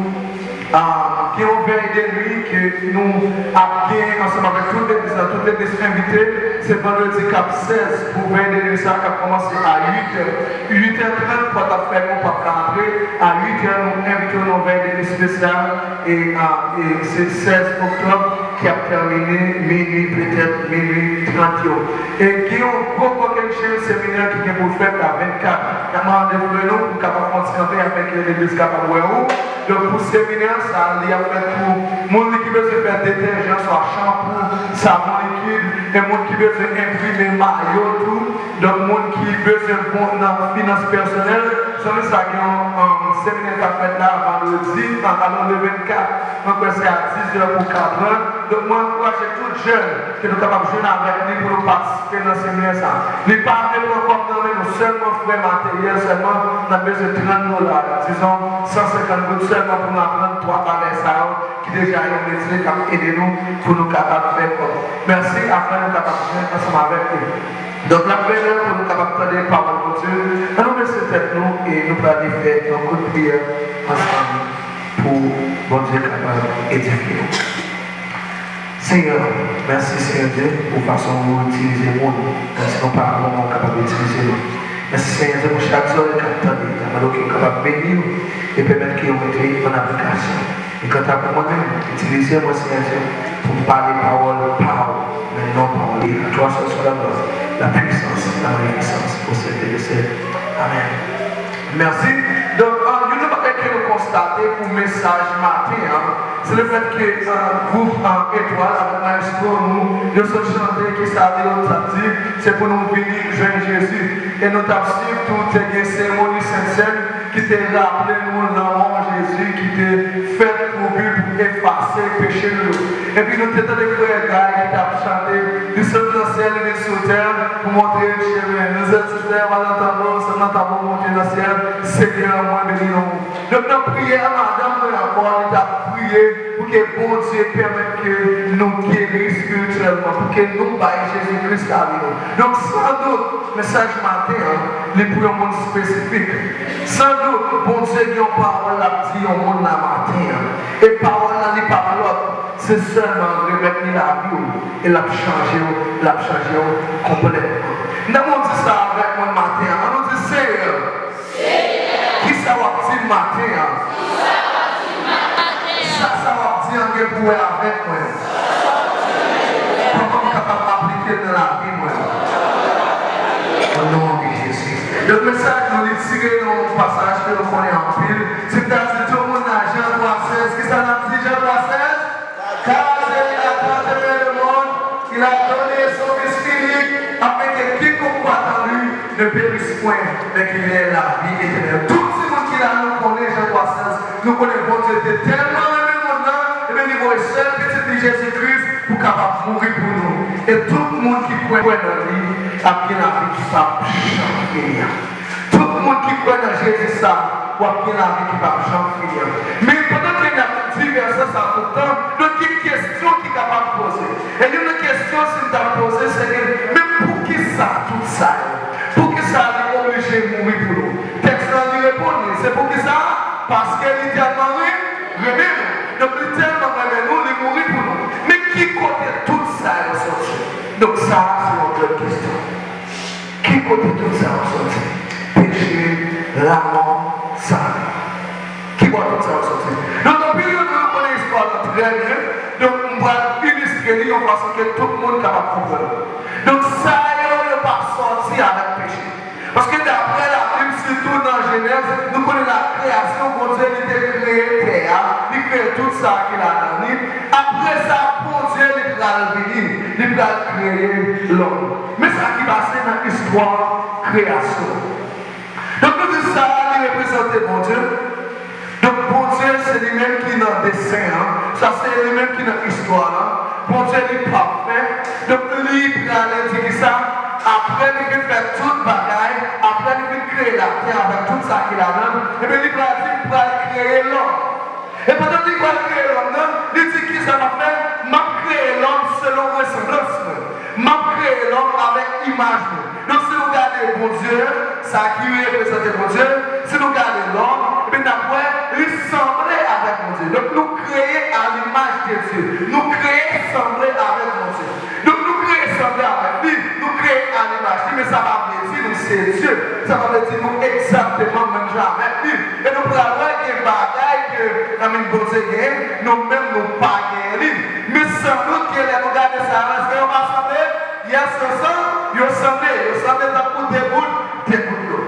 ah, gen yon vèy de nwi ke nou ap gen ansanm avèk tout legliz la, tout legliz envite. Se vandredi k ap sèz pou vèy de nwi sa k ap kòmanse a uit è. Uit è trant, pòt ap fèmen, ou p ap ka antre. A uit è, nou envite w nan vèy de nwi espesyal. E, ah, e se sèz oktòb ki ap tèmine minui, petèt minui trant yo. E gen yon gwo kokennchenn seminè ki gen pou l fèt a vennkat. N ap mande frè nou pou kapab fè yon ti kanpe afin ke legliz kapab wè ou. Donk, pou seminè sa, li ap fèt pou moun li ki bezwen fè detèjan, swa chanpou, savon likid, e moun ki bezwen enprime mayo tou. Donk, moun ki bezwen bon nan finans pèsonèl, zanmi sa gen yon, um, seminè k ap fèt la, vandredi, nan, alon, le vennkat, mwen kwè se a diz è pou kat è. Donk, mwen ankouraje tout jèn ke nou kapab jwenn avèk li pou nou patisipe nan seminè sa. Li pa vle pran kòb nan men nou, sèlman frè materyèl sèlman, n ap bezwen trant dola, dizon, san senkant goud sèlman pou nou aprann twa bagay sa yo, ki deja yon metye k ap ede nou pou nou kapab fè kòb. Mèsi, apre nou kapab jwenn ansanm avèk li. Donk, n ap rele pou nou kapab tande pawòl Bondye. Ann nou bese tèt nou e nou prale fè yon kout priyè ansanm. pou Bondye kapab edifye w. Senyè, mèsi, Senyè Dye, pou fason ou itilize moun. Mèsi, nou pa bon, ou kapab itilize nou. Mèsi, Senyè Dye, pou chak zòrèy k ap tande. Mwen mande w ke w kapab beni yo e pèmèt ke yo mete yo an aplikasyon. E kanta pou mwen menm, itilize mwen, Senyè Dye, pou m pale pawòl pa ou, men non pawòl. A toi soit la gloire, la puissance, la magnificence, au siècle des siècles. Amen. Mèsi. Donk, ah, youn nan bagay ke nou konstate pou mesaj maten an, se lefèt ke, ah, gwoup, ah, Etwal avèk maestro nou, yo sot chante ki sa yo t ap di, se pou nou vini jwenn Jezi. E nou t ap swiv tou, te gen seremoni Sentsèn ki te raple nou lanmò Jezi ki te fèt pou bi pou efase peche nou yo. Epi nou te tande frè Guy ki t ap chante, li sot nan syèl, li vin sou tè pou montre chemen. Nou sot sou tè, w al nan tanbou, w sot nan tanbou, w monte nan syèl, Senyè, mwen beni non ou. Donk, nan priyè a madanm mwen ankò, li t ap priye pou ke Bondye pèmèt ke nou geri espirityèlman, pou ke nou bay Jezi Kris lavi nou. Donk, san dout, mesaj maten an, li pou yon moun espesifik. San dout, Bondye gen yon pawòl l ap di yon moun nan maten an. E pawòl lan, li p ap lòt, se sèlman remèt li lavi w e l ap chanje w, l ap chanje w konplètman. Nan moun di sa avèk mwen maten an, an nou di, Senyè, kisa w ap di m maten an? Sa sa w ap di an gen pou wè avèk mwen. Kòman m kapab aplike l nan lavi mwen? O non de Jezi. Donk, mesaj nou, li tire nan yon pasaj ke nou konnen anpil. Si m ta di tout moun nan Jan twa sèz, kisa n ap di Jan twa sèz? Car il a tant aimé le monde, il a donné son Fils unique, afin que quiconque croit en lui ne périsse point, mais qu'il ait la vie éternelle. Tout timoun ki la, nou konnen Jan twa sèz, nou konnen Bondye te tèlman renmen mond lan, ebyen, li voye sèl Pitit li, Jezi Kris, pou kapab mouri pou nou. E tout moun ki kwè nan li ap gen lavi ki p ap janm fini an. Tout moun ki kwè nan Jezi sa, w ap gen lavi ki p ap janm fini an. Men pandan ke n ap di vèsè sa tout tan, donk gen kesyon ki kapab poze. E youn nan kesyon, si n ta poze, se ke, men poukisa tout sa yo? Poukisa li oblije mouri pou nou? Tèks lan, li reponn li, se poukisa? Paske li tèlman ren-, renmen nou. Donk, li tèlman renmen nou, li mouri pou nou. Men ki kote tout sa yo soti? Donk, sa a, se yon lòt kesyon. Ki kote tout sa yo soti? Peche, lanmò, sali. Ki bò tout sa yo soti? Donk, anpil nan nou konnen istwa lan trè byen. Donk, m pral ilistre li yon fason ke tout moun kapab konprann. Donk, sa yo, yo pa sòti avèk peche. Paske daprè Labib, sitou nan Jenèz, nou konnen lakreyasyon, Bondye li te kreye tè a, li kreye tout sa ki ladan li. Apre sa, Bondye li pral vini, li pral kreye lòm. Men sa ki pase nan istwa kreyasyon. Donk, nou di sa a, li reprezante Bondye. Donk, Bondye, se li menm ki nan desen an. Sa se li menm ki nan istwa la. Bondye, li pafè. Donk, li prale di kisa? Apre li fin fè tout bagay, apre li fin kreye latè avèk tout sa ki ladan l, ebyen, li pral di, m pral kreye lòm. E pandan li pral kreye lòm nan, li di, kisa m ap fè? M ap kreye lòm selon resanblans mwen. M ap kreye lòm avèk imaj mwen. Donk, si nou gade Bondye, sa ki reprezante Bondye, si nou gade lòm, ebyen, n ap wè, li sanble avèk Bondye. Donk, nou kreye a limaj de Dye. Nou kreye sanble avèk Bondye. Donk, nou kreye sanble avèk li, nou kreye a limaj li, men sa pa vle di nou se Dye. Sa pa vle di nou egzakteman menm jan avèk li. E nou pral wè gen bagay ke, anmenm Bondye genyen, nou menm nou pa genyen li. Men san dout ke lè nou gade sa yo, èske yo pa sanble? Yes, yo san-, yo sanble. Yo sanble tankou de gout, de gout dlo.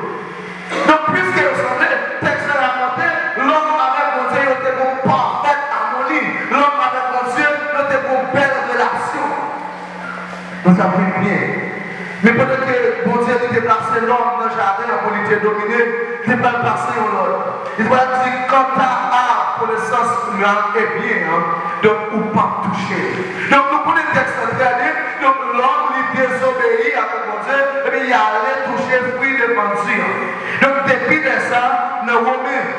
Donk, piske yo sanble, tèks la rakonte, lòm avèk Bondye, yo te gon pafèt amoni. Lòm avèk Bondye, yo te gon bèl relasyon. Nou sa vin byen. Men pandan ke Bondye li te plase lòm nan jaden an pou li te domine, li te pral pase yon lòd. Li te pral di, kanta a konesans mal e byen an, donk, ou p ap touche l. Donk, nou konnen tèks la trè byen. Donk, lòm, li dezobeyi avèk Bondye, epi li ale touche fwi de pandye an. Donk, depi lè sa, nan Women,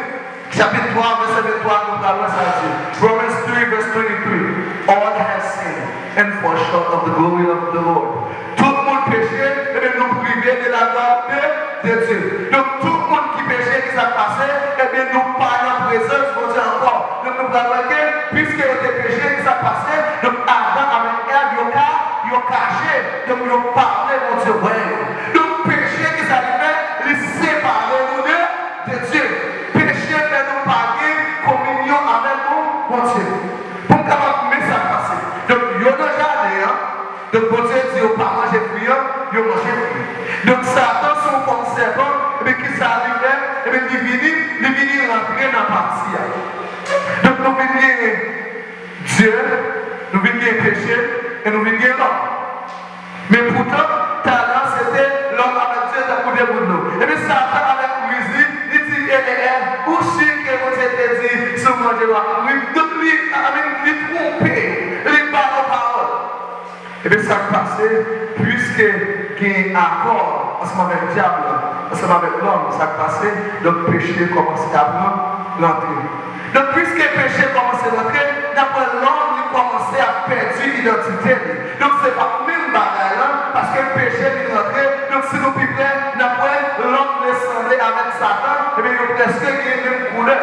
chapit twa, vèsè venntwa, nou pral wè sa l di. Romans three verse twenty-three, all have sinned and fall short of the glory of the Lord. Tout moun peche, ebyen, nou prive de laglwa de, de Dye. Donk, tout moun ki peche, ki sa k pase? Ebyen, nou pa nan prezans Bondye ankò. Bondye, pou m kapab men sa k pase. Donk, yo nan jaden an, donk, Bondye di yo pa manje fwi an, yo manje fwi. Donk, Satan se yon fòm sèpan, epi ki sa li fè? Epi li vini, li vini rantre nan pati a. Donk, nou vin gen Dye, nou vin gen peche, e nou vin gen lòm. Men poutan, talè a se te lòm avèk Dye tankou de bout dlo. Epi Satan avèk riz li, li di, e, e, e, ou si ke Bondye te di, si w manje w ap mouri? Donk li, I mean, li twonpe yo, li ba yo pawòl. Epi sa k pase, piske gen akò ansanm avèk dyab la, ansanm avèk lòm, sa k pase, donk peche kòmanse ap ran-, rantre. Donk, piske peche kòmanse rantre, n ap wè lòm li kòmanse ap pèdi idantite li. Donk, se pa menm bagay la, paske peche vin rantre. Donk, si nou pi prè, n ap wè lòm vle sanble avèk Satan, ebyen, yo prèske gen menm koulè.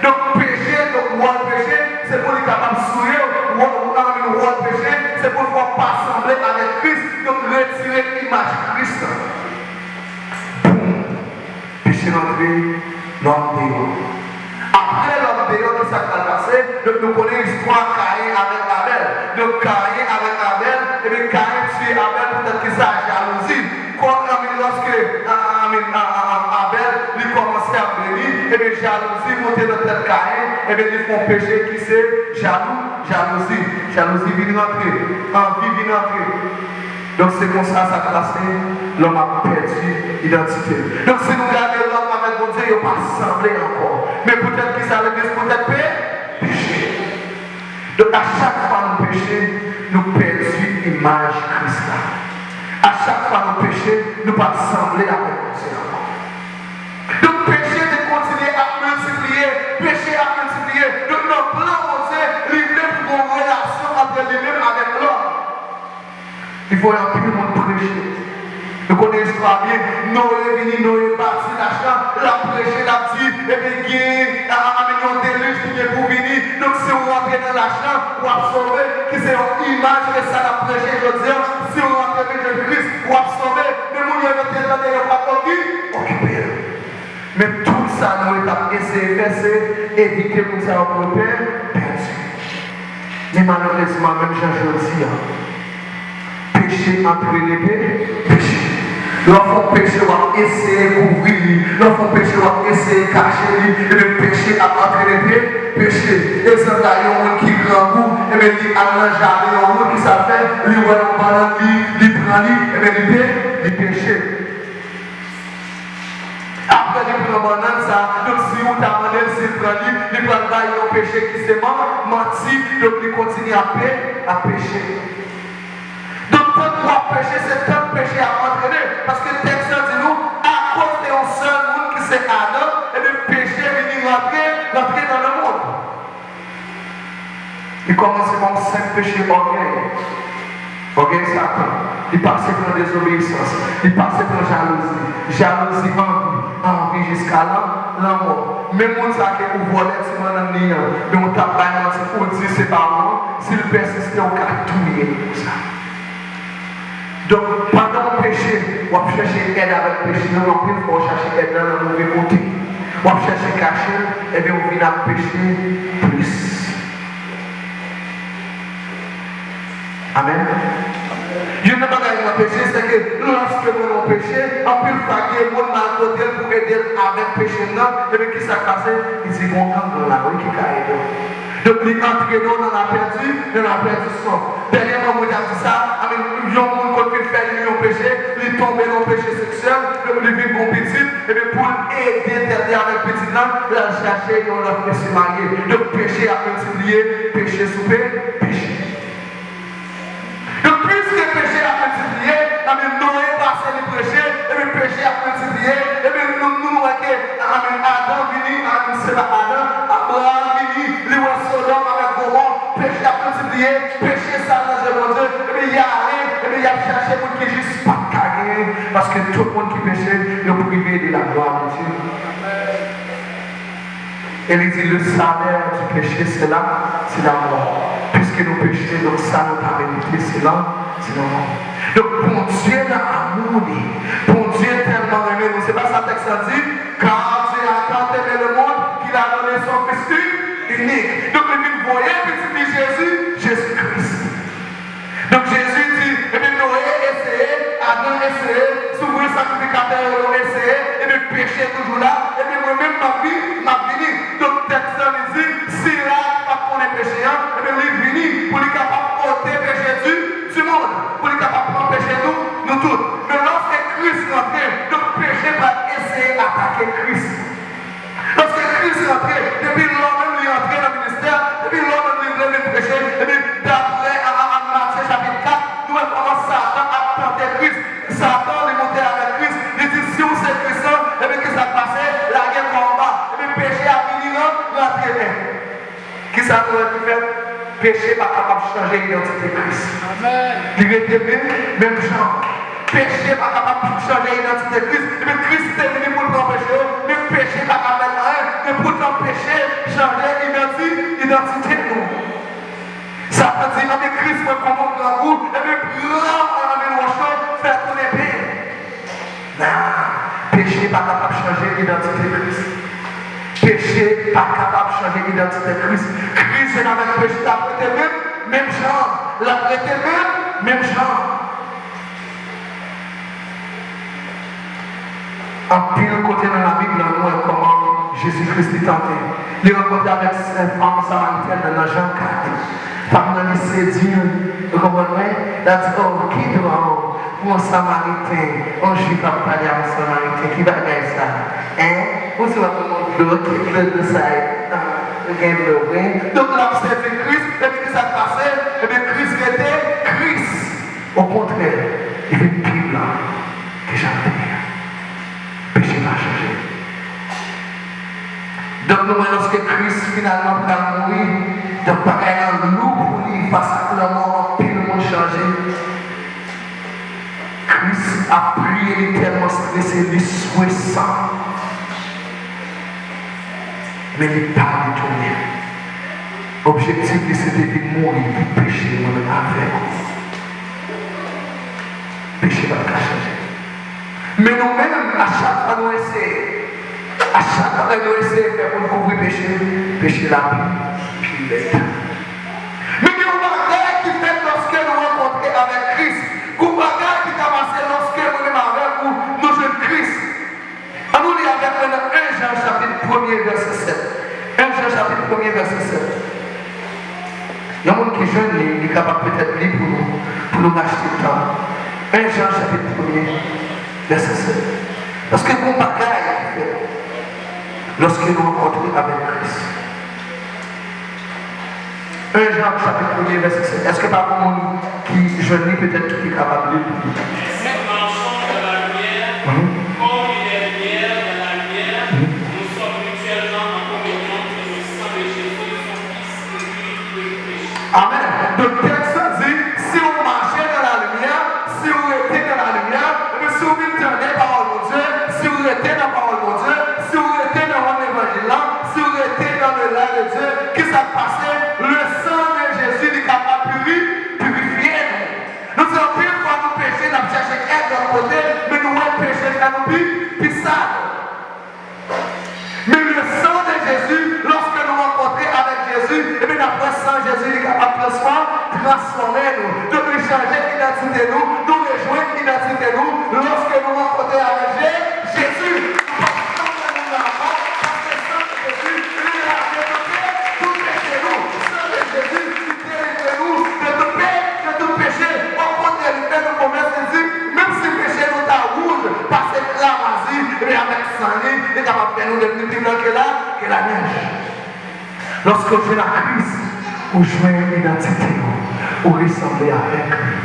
Donk, peche, donk, wòl peche, se pou li kapab souye, wòl, wòl peche, se pou l fè w pa sanble avèk Kris, donk, retire imaj Kris la. Boum! Peche rantre, lòm deyò. Apre lòm deyò, ki sa k pral pase? Donk, nou konnen istwa Kayen avèk Abèl. Donk, Kayen avèk Abèl, ebyen, Kayen tiye Abèl poutèt ki sa? Jalouzi. Kòm, I mean, lòske, I mean, Abèl, li kòmanse ap beni, ebyen, jalouzi monte nan tèt Kayen, ebyen, li fè yon peche ki se jalou, jalouzi. Jalouzi vin rantre, anvi vin rantre. Donk, se konsa sa k pase, lòm ap pèdi idantite l. Donk, si nou gade lòm avèk Bondye, yo pa sanble ankò. Men poutèt ki sa legliz? Poutèt pe-, peche. Donk, a chak fwa nou peche, nou pèdi imaj Kris la. A chak fwa nou peche, nou pa sanble avèk Bondye ankò. Donk, peche te kontinye ap miltipliye, peche ap miltipliye. Donk, nan plan Bondye, li vle pou gon relasyon ant li menm avèk lòm. Li voye anpil moun preche. Nou konnen istwa byen. Noye vini, Noye bati lach la, l ap preche, l ap di, ebyen, gen, a, a, a, yon delij ki gen pou vini. Donk, si w rantre nan lach la, w ap sove, ki se yon imaj de sa n ap preche jodi a. Si w rantre nan Kris, w ap sove. Men moun yo, yo te tande, yo pa t oki-, okipe l. Men tout sa Noye t ap eseye fè, se evite moun sa yo pou yo pè-, pèdi. Men malerezman, menm jan jodi a, peche antrene pe-, peche. Lè w fè yon peche, w ap eseye kouvri li. Lè w fè yon peche, w ap eseye kache li. Ebyen, peche ap antrene pe-, peche. Egzanp la, yon moun ki grangou, ebyen, li al nan jaden yon moun, ki sa l fè? Li wè yon bannann, li, li pran li, ebyen, li pe-, li peche. Apre li pran bannann sa, donk si ou ta mande l si l pran li, li pral bay yon peche ki se man-, manti, donk li kontinye ap pe-, ap peche. Donk, tank w ap peche, se tank peche ap antrene, paske tèks la di nou, akoz de yon sèl moun ki se Adan, ebyen, peche vini rantre, rantre nan lemonn. Li kòmanse pa yon senp peche ògèy. Ògèy Satan. Li pase pran dezobeyisans. Li pase pran jalouzi. Jalouzi, anvi. Anvi jiska lan-, lanmò. Menm moun sa ke ou vòlè ti bannann li an, men ou t ap bay manti pou w di se pa ou an, si l pèsiste, ou ka touye l pou sa. Donk, pandan w peche, w ap chèche èd avèk peche an, anpil fwa w chache èd lan nan move kote. W ap chèche kache l, ebyen, w vin ap peche plis. Amèn. Youn nan bagay nan peche, se ke lòske moun nan peche, anpil fwa gen moun m al kote l pou ede l avèk peche m nan, ebyen, ki sa k pase? Li di, gon gang la wi ki ka ede w. Donk, li antrene w nan lapèdi, nan lapèdisyon. Dènyèman, mwen t ap di sa, I mean, yon moun konn vin fè li yon peche, li tonbe nan peche seksyèl, donk, li vin gon pitit, ebyen, pou l ede tèt li avèk pitit la, l al chache yon lòt mesye marye. Donk, peche ap miltipliye, peche sou pe-, peche. Donk, piske peche ap miltipliye, ebyen, Noye pase li preche, ebyen, peche ap miltipliye, ebyen, nou, nou wè ke, ebyen, Adan vini, ebyen, se pa Adan, Abraram vini, li wè Sodòm avèk Gomò, peche ap miltipliye, peche sa nan je Bondye, ebyen, y ale, ebyen, y ap chache moun ki jis pa t ka genyen, paske tout moun ki peche, yo prive de la gloire de Dieu. E li di, le salaire du péché, c'est la, c'est la mort. Piske nou peche, donk sa nou ta merite, se lan, se lanmò. Donk, Bondye nan amou li, Bondye tèlman renmen nou, se pa sa tèks la di, car Dieu a tant aimé le monde qu'il a donné son Fils unique. Donk, li vin voye pitit li Jezi, Jezi Kris. Donk Jezi di, ebyen Noye eseye, Adan eseye, souvren sakrifikatè yo, yo eseye, ebyen peche toujou la, ebyen mwen menm m ap vi-, m ap vini. Donk tèks lan li di, sila ki pa t konnen peche an, ebyen li vini pou li kapab ote peche di, di mond, pou li kapab pran peche nou, nou tout. Men lòske Kris rantre, donk peche pral eseye atake Kris. Lòske Kris rantre, depi lò menm li antre nan ministè, depi lò menm li vle vin preche, epi daprè a, a, a Matye chapit kat, nou wè kòman Satan ap tante Kris. Satan, li monte avèk Kris, li di, si w se Kris lan, epi kisa k pase? Lage kò w anba. Epi peche a vini ran-, rantre menm. Kisa nou wè ki fèt? Peche pa kapab chanje idantite Kris. Amèn. Li rete menm, menm jan. Peche pa kapab chanje idantite Kris. Epi Kris te vini pou l pran peche yo, men peche pa ka fè l anyen. Men poutan peche chanje idanti-, idantite nou. Satan di, anben Kris mwen kòman w grangou, ebyen pran anmil wòch yo, fè tounen pen. Nan, peche pa kapab chanje idantite Kris. Peche pa kapab chanje idantite Kris. Kris jwenn avèk peche, l ap rete menm, menm jan. L ap rete menm, menm jan. Anpil kote nan Labib la, nou wè kòman Jezi Kris li tante. Li rankontre avèk fanm samaritèn nan, nan Jan kat. Fanm nan li sedi l, ou konprann mwen? L ap di, oh, ki dwòl. Pou yon Samariten, yon Jwif ap pale a yon Samariten, ki bagay sa? Hein? Ou di w ap pran dlo, ki dlo, dlo sa ye? Ah, ou gen dlo vre? Donk, l ap sèvi Kris, epi ki sa k pase? Ebyen, Kris rete Kris. Okontrè, li vin pi blan ke jan l te ye a. Peche pa chanje. Donk, nou wè lòske Kris finalman pral mouri, donk bagay lan lou pou li, fas ak lanmò, anpil moun chanje. Kris ap priye, li tèlman strese, li swe san. Men li pa retounen. Objektif li se te vin mouri pou peche mwen menm avèk ou. Peche pa t ka chanje. Men nou menm, a chak fwa nou eseye, a chak bagay nou eseye fè pou n kouvri peche, peche la pi, pi lèd. Men gen yon bagay ki fèt lòske nou rankontre avèk Kris. Gen yon bagay ki ka pase lòske mwen menm avèk ou, nou jwenn Kris. An nou li avèk mwen nan en Jan chapit premye vèsè sèt. En Jan chapit premye vèsè sèt. Yon moun ki jwenn li, li kapab petèt li pou nou, pou nou rachte tan. En Jan chapit premye vèsè sèt. Paske gon bagay ki fèt lòske nou rankontre avèk Kris. En Jan chapit premye vèsè sèt. Èske pa gon moun ki jwenn li petèt ki te kapab li l pou nou? Ainsi marchons dans la lumière, mhm, comme il est lumière dans la lumière, mhm, nous sommes mutuellement en communion et le sang de Jésus, son Fils, nous purifie de tout péché. Amèn. Donk tèks la di, si w mache nan lalimiè, si w rete nan lalimiè, ebyen si w vin tande pawòl Bondye, si w rete nan pawòl Bondye, si w rete nan wonn levanjil lan, si w rete nan le la de Dye, kisa k pase? Le sang de Jésus li kapab piri-, pirifye nou. Nou di anpil fwa nou peche, n ap chèche èd lòt kote, men nou wè peche fè nou pi, pi sal. Men le sang de Jésus, lòske nou rankontre avèk Jezi, ebyen n ap wè san Jezi li kapab transfò-, transfòme nou. Donk li chanje idantite nou, nou rejwenn idantite nou lòske nou rankontre avèk Je-, Jezi. Nou p ap janm wè moun nan ankò, paske san Jezi li lave tout pe-, tout peche nou. San de Jezi li delivre nou de tout pe-, de tout peche. Okontrè, li fè nou pwomès, li di, menm si peche nou ta wouj pase klamwazi, ebyen avèk san li, li kapab fè nou devni pi blan ke la, ke lanèj. Lòske w jwenn ak Kris, ou jwenn idantite w, ou resanble avèk li.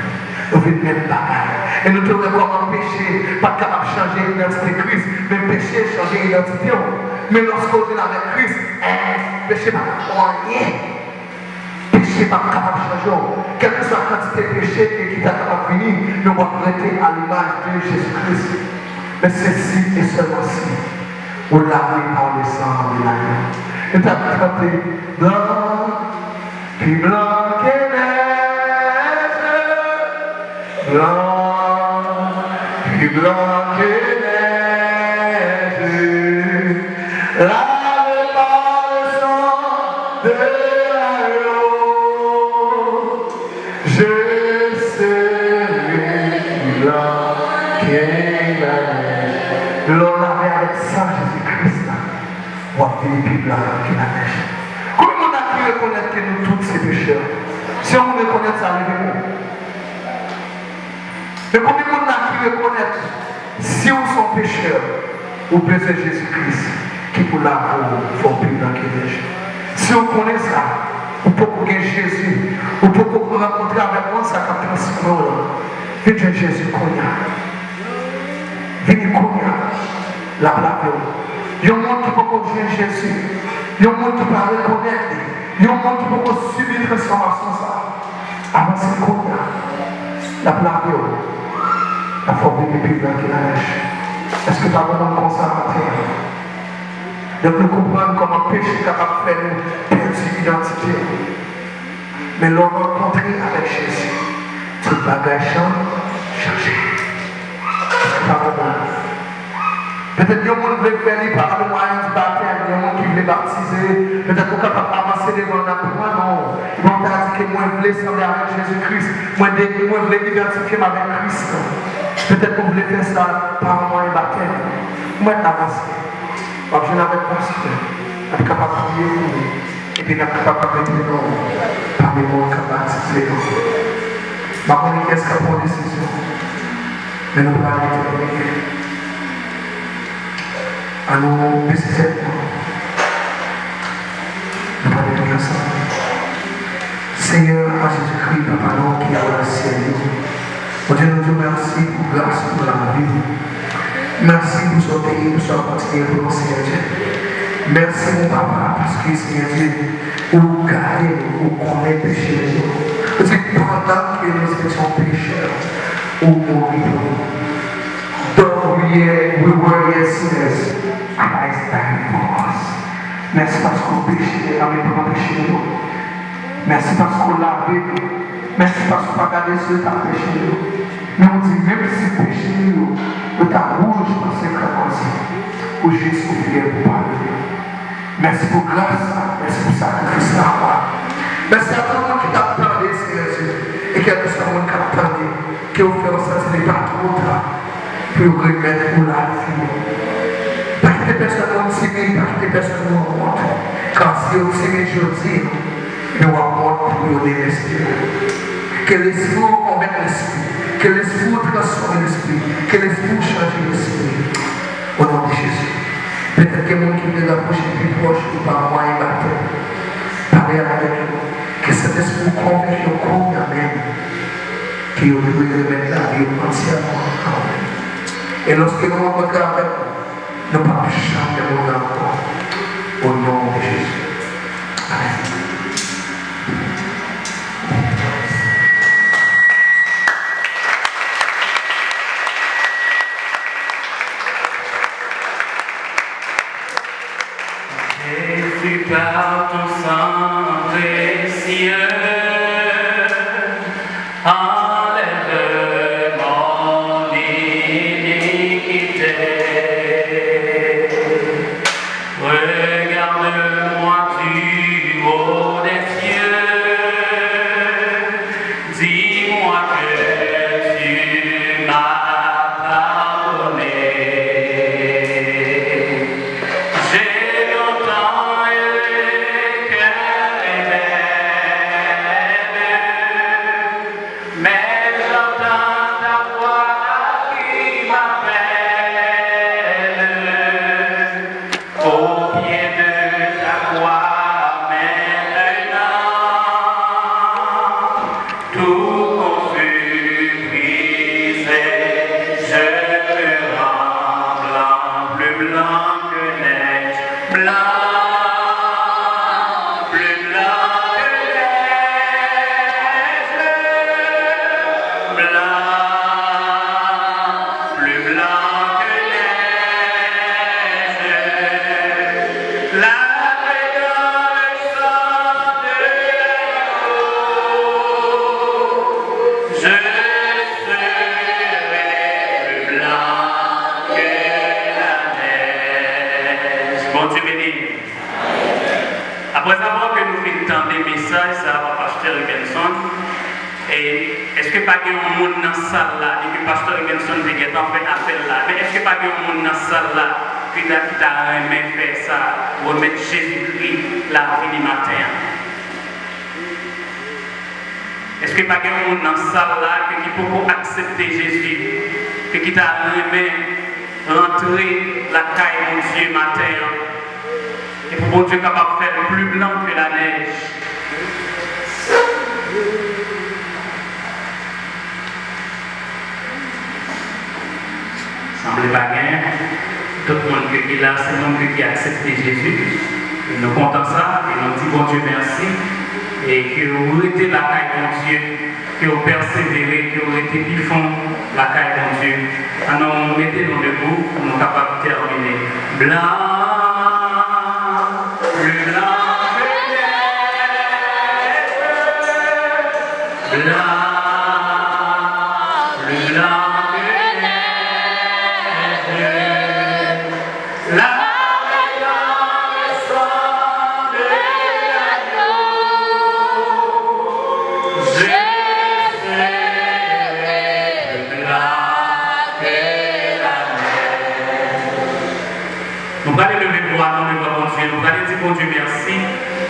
Nou vin menm bagay. E nou te wè kòman peche pa t kapab chanje idantite Kris, men peche chanje idantite w. Men lòske w jwenn avèk Kris, en, peche pa ka fè w anyen. Peche p ap kapab chanje w. Kèlkeswa kantite peche ke ki ta kapab vini, men w ap rete a limaj de Jezi Kris. Men se si e sèlman si ou lave pa le sang de l'agneau. Nou t ap chante, blan, pi blan ke nèj, blan, pi blan ke nèj, lave pa le sang de l'agneau. Je serai plus blanc que la neige. Lè w lave avèk san Jezi Kris la, w ap vin pi blan ke lanèj. Konbyen moun la ki rekonèt ke nou tout se pechè? Si yon moun rekonèt sa, leve men w. Men konbyen moun la ki rekonèt, si w se yon pechè, ou bezwen Jezi Kris ki pou lave w, fè w pi blan ke nèj? Si w konnen sa, ou poko gen Jezi, ou poko rankontre avèk moun sa k ap transfòme w lan, vin jwenn Jezi kounye a. Vini kounye a, l ap lave w. Yon moun ki poko jwenn Jezi, yon moun ki pa rekonèt li, yon moun ki poko sibi transfòmasyon sa, avanse kounye a. L ap lave w. L ap fè w vini pi blan ke lanèj. Èske pa gen moun konsa maten an? Donk, nou konprann kòman peche kapab fè nou pèdi idantite nou. Men lè w rankontre avèk Jezi, tout bagay chan-, chanje. Èske pa konprann? Petèt yon moun vle fè li pa le mwayen di batèm, yon moun ki vle batize, petèt ou kapab avanse devan l, n ap pran non w. Epi w ta di ke mwen vle sanble avèk Jezi Kris, mwen de-, mwen vle idantifye m avèk Kris la. Petèt ou vle fè sa pa mwayen batèm. Ou mèt avanse. W ap jwenn avèk pastè. N ap kapab priye pou ou. Epi n ap kapab mete non w pami moun k ap batize yo. M pa konnen kiyès k ap pran desizyon, men nou pral rete priye. Ann nou bese tèt nou. Nou pral priye ansanm. Senyè a Jezikri, Papa nou ki nan syèl yo, Bondye, nou di w mèsi pou gras, pou lavi w. Mèsi pou sa w te ye, pou sa w kontinye pou nou, Senyè Dye. Mèsi, mon Papa, paske, Senyè Dye, ou gade nou, ou konnen peche nou yo. Ou di, pandan ke nou se te yon pechè, ou mouri pou nou. Though we, we were yet sinners, Christ died for us. Mèsi paske w peche, anben pran peche nou yo. Mèsi paske w lave nou. Mèsi paske w pa gade rezilta peche nou yo. Men w di, menm si peche nou yo, yo ta wouj tankou krèm anzin, ou jis, ou fidèl pou padone. Mèsi pou gras la, mèsi pou sakrifis lakwa. Mèsi a tout moun ki t ap tande, Senyè Dye, e kèlkeswa moun k ap tande, ke w fè yo santi li pa twò ta pou yo remèt ou lavi yo. Pa kite pèsonn moun timid, pa kite pèsonn moun wont, kar si yo timid jodi, men w ap wont pou yo demen, Senyè. Ke Lespri w konvenk lespri, ke Lespri w transfòme lespri, ke Lespri w chanje lespri. O non de Jezi. Petèt gen moun ki vle rapwoche pi pwòch ou pa mwayen batèm. Pale avèk yo. Ke Sentespri w konvenk yo kounye a menm ke yo dwe remèt lavi yo antyèman a ou menm. E lòske nou rankontre avèk ou, nou p ap janm menm moun nan ankò. O non de Jezi. Amèn. Jésus, par ton sang précieux, enlève mon iniquité. Regarde-moi du haut des cieux, dis-moi que tu m'as pardonné. J'ai longtemps eu le cœur rebelle, mais j'entends ta voix qui m'appelle. Au pied de ta croix maintenant, tout confus, brisé, je me rends blanc, plus blanc que neige, blanc, plus blanc que neige, blanc, plus blanc que neige, lavé dans le sang de l'agneau, je serai plus blanc que la neige. Bondye beni. Aprèzavwa ke nou fin tande mesaj sa a pa Pastè Ribenson, E èske pa gen yon moun nan sal la, depi Pastè Evenson te gentan fè apèl la, men èske pa gen yon moun nan sal la ki ta, ki ta renmen fè sa, remèt Jezikri lavi li maten an? Èske pa gen yon moun nan sal la ke ki poko aksepte Jezi, ke ki ta renmen rantre lakay Bondye maten an, e pou Bondye kapab fè l pli blan ke lanèj? Sanble pa gen. Tout moun ke ki la, se moun ke ki aksepte Jezi. E nou kontan sa, e nou di Bondye mèsi. E ke ou rete lakay Bondye, ke ou pèsevere, ke ou rete pi fon lakay Bondye. Ann nou mete nou debou pou nou kapab tèmine. Blan, pli blan ke nèj, blan, pli blan ke nèj. Lavèy la resanble a nou. Je serai pli blan ke lanèj. Nou prale leve vwa nou devan Bondye, nou prale di Bondye mèsi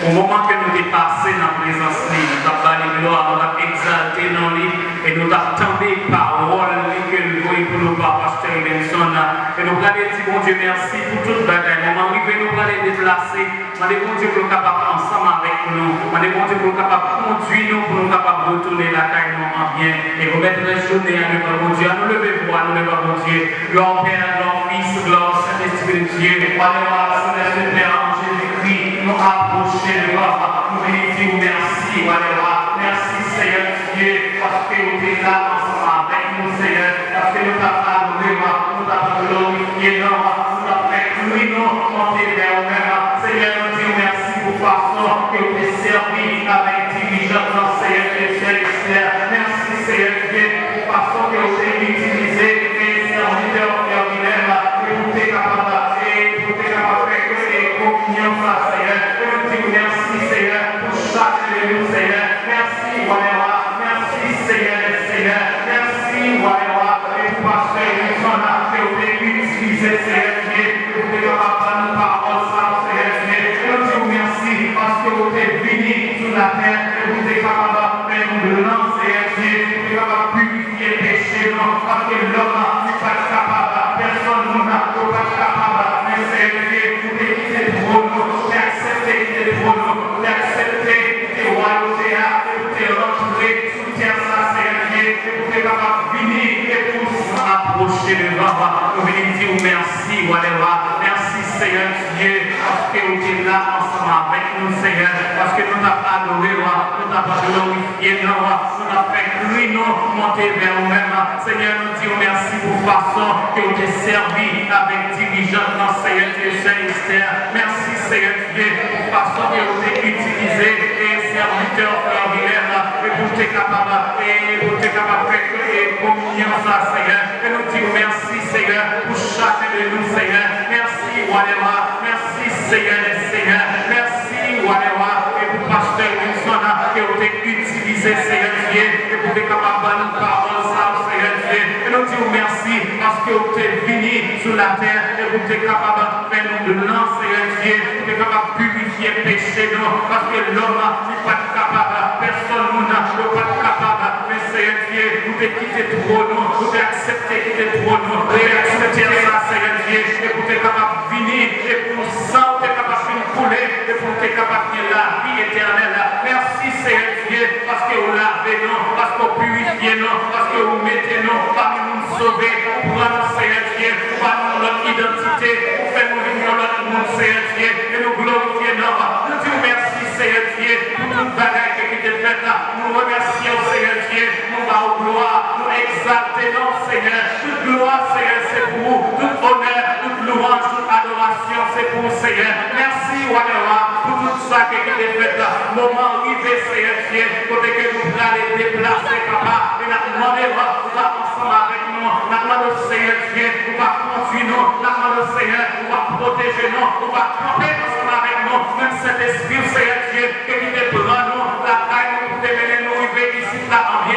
pou moman ke nou te pase nan prezans li. Nou t ap ba li glwa, nou t ap egzalte non li, e nou t ap tande pawòl li ke l voye pou nou pa Pastè Evenson. E nou prale di Bondye mèsi pou tout bagay. Moman rive, nou prale deplase. Mande Bondye pou l kapab ansanm avèk nou. Mande Bondye pou l kapab kondui nou, pou nou kapab retounen lakay nou an byen. E remèt rès jounen an devan Bondye. Ann nou leve vwa nou devan Bondye. Glwa au Père, glwa au Fils, glwa au Saint-Esprit de Dieu. Wa dè wa, Sentèspri Pè an, Jezikri, nou apwoche devan w, nou vini di w mèsi, Wa dè wa. Mèsi, Seyè Dye, paske w te la ansanm avèk nou, Seyè, paske nou t ap adore w, nou t ap glorifye non w, nou t ap fè kri nou monte vè ou menm. Seyè, nou di w mèsi pou fason ke w te sèvi avèk dirijant nan, Seyè Dye, Seyè Esther. Mèsi, Seyè Dye, pou fason ke w te itilize e sèvitè w Frè Wilèm, e pou te kapab, e pou te kapab fè ke e kominyon sa, Seyè. E nou di w mèsi, Seyè, pou chak de nou, Seyè. Mèsi, Wa dè wa. Mèsi, Seyè dè seyè. Mèsi, Wa dè wa. E pou pastè Wilson, ke w te itilize, Seyè Dye, e pou te kapab ban nou pawòl sa, Seyè Dye. E nou di w mèsi, paske w te vini sou latè, e pou te kapab fè nou blan, Seyè Dye, pou te kapab purifye peche nou, paske lòm li pa t kapab, pèsòn moun yo pa t kapab, men Seyè Dye, ou te kite twòn ou, ou te aksepte kite twòn ou, ou te aksepte kite wayòte a, e ou te rantre sou tè sa, Seyè Dye, e pou te kapab vini, e pou san apwoche devan w, nou vini di w mèsi, Wa dè wa, mèsi, Seyè Dye, paske ou te la ansanm avèk nou, Seyè, paske nou t ap adore w, nou t ap glorifye non w, nou t ap fè kri nou monte vè ou menm. Senyè, nou di w mèsi pou fason ke w te sèvi avèk dirijant nan, Seyè Dye, Sè Esther. Mèsi, Seyè Dye, pou fason ke w te itilize e sèvitè w, Frè Wilèm, e pou l te kapab, e pou l te kapab fè, e kominyon sa, Seyè. E nou di w mèsi, Seyè, pou chak de nou, Seyè. Mèsi, Wa dè wa. Mèsi, Seyè dè seyè. Mèsi, Wa dè wa. E pou pastè Wilson, ke w te itilize, Seyè Dye, e pou te kapab ban nou pawòl sa, Seyè Dye. E nou di w mèsi, paske w te vini sou latè, e pou te kapab fè nou blan, Seyè Dye, pou te kapab purifye peche nou, paske lòm li pa t kapab, pèsòn moun yo pa t kapab, men Seyè Dye, ou te kite twòn ou, ou te aksepte kite twòn ou, ou te aksepte sa, Seyè Dye, e pou te kapab vini, e pou san ou te kapab vin koule, e pou te kapab gen lavi etènèl. Mèsi, Seyè Dye, paske ou lave nou, paske ou pirifye nou, paske ou mete nou pami moun sove, ou pran nou, Seyè Dye, ou ba nou yon lòt idantite, ou fè nou vin yon lòt moun, Seyè Dye, e nou glorifye non w. Nou di w mèsi, Seyè Dye, pou tout bagay ke ki te fèt la. Nou remèsye w, Seyè Dye, nou ba w glwa, nou egzalte non w, Seyè. Tout glwa, Seyè, se pou ou. Tout onè, tout lwanj, tout adorasyon, se pou ou, Seyè. Mèsi, Wa dè wa, pou tout sa ke ki te fèt la. Moman rive, Seyè Dye, kote ke nou prale deplase, papa, e n ap mande w, ou va ansanm avèk nou. N ap mande w, Seyè Dye, ou va kondui nou. N ap mande w, Seyè, ou va pwoteje nou. Ou va kanpe ansanm avèk nou. Menm Sentespri w, Seyè Dye, ke ki te pran nou lakay nou pou te mennen nou rive isit la an byen.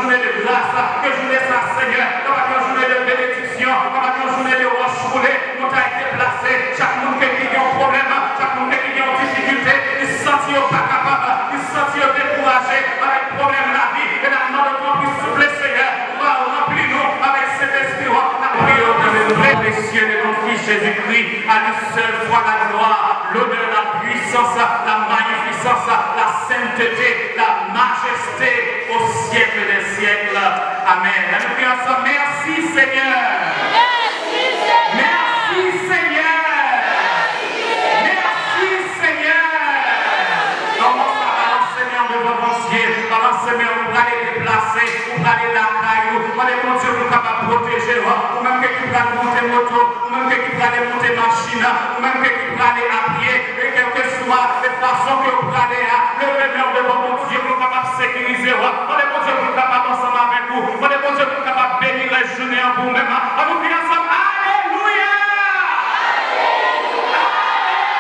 Jounen de gras, ke jounen sa, Senyè, kapab yon jounen de benediksyon, kapab yon jounen de wòch woule, montay deplase, chak moun ke ki gen yon pwoblèm, chak moun ke ki gen yon difikilte, ki santi yo pa kapab, ki santi yo dekouraje avèk pwoblèm lavi, e n ap mande w tanpri, souple, Senyè, ou va ranpli nou avèk Sentespri w, n ap priye w nan non presye de ton Fils Jésus-Christ, à lui seul soit la gloire, l'honneur, la puissance, la magnificence, la sainteté, la majesté au siècle des siècles. Amen. Ann nou priye ansanm. Mèsi, Senyè. Mèsi, Senyè. Mèsi, Senyè. Nan moman sa, balanse men w devan Bondye. Balanse men w, ou prale deplase, ou prale lakay ou. Mande Bondye pou l kapab pwoteje w. Ou menm ke ki pral monte moto, ou menm ke ki prale monte machin, ou menm ke ki prale apye, e kèlkeswa e fason ke w prale a, leve men w devan Bondye pou l kapab sekirize w. Mande Bondye pou l kapab ansanm avèk ou. Mande Bondye pou l kapab beni rès jounen an pou ou menm. Ann nou kriye ansanm, alelouya!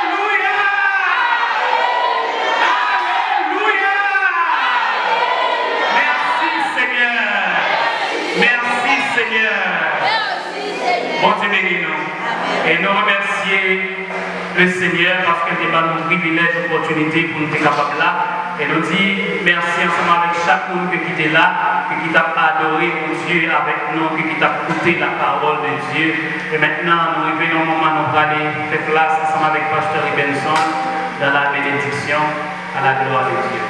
Alelouya! Alelouya! Mèsi, Senyè. Mèsi, Senyè. Bondye beni nou. E nou remèsye Lesenyè paske l te ban nou privilèj, opòtinite pou nou te kapab la. E nou di mèsi ansanm avèk chak moun ke ki te la, ke ki t ap adore Bondye avèk nou, ke ki t ap koute la parole de Dieu. E mentnan, nou rive nan yon moman nou prale fè plas ansanm avèk pastè Ribenson dans la bénédiction à la gloire de Dieu.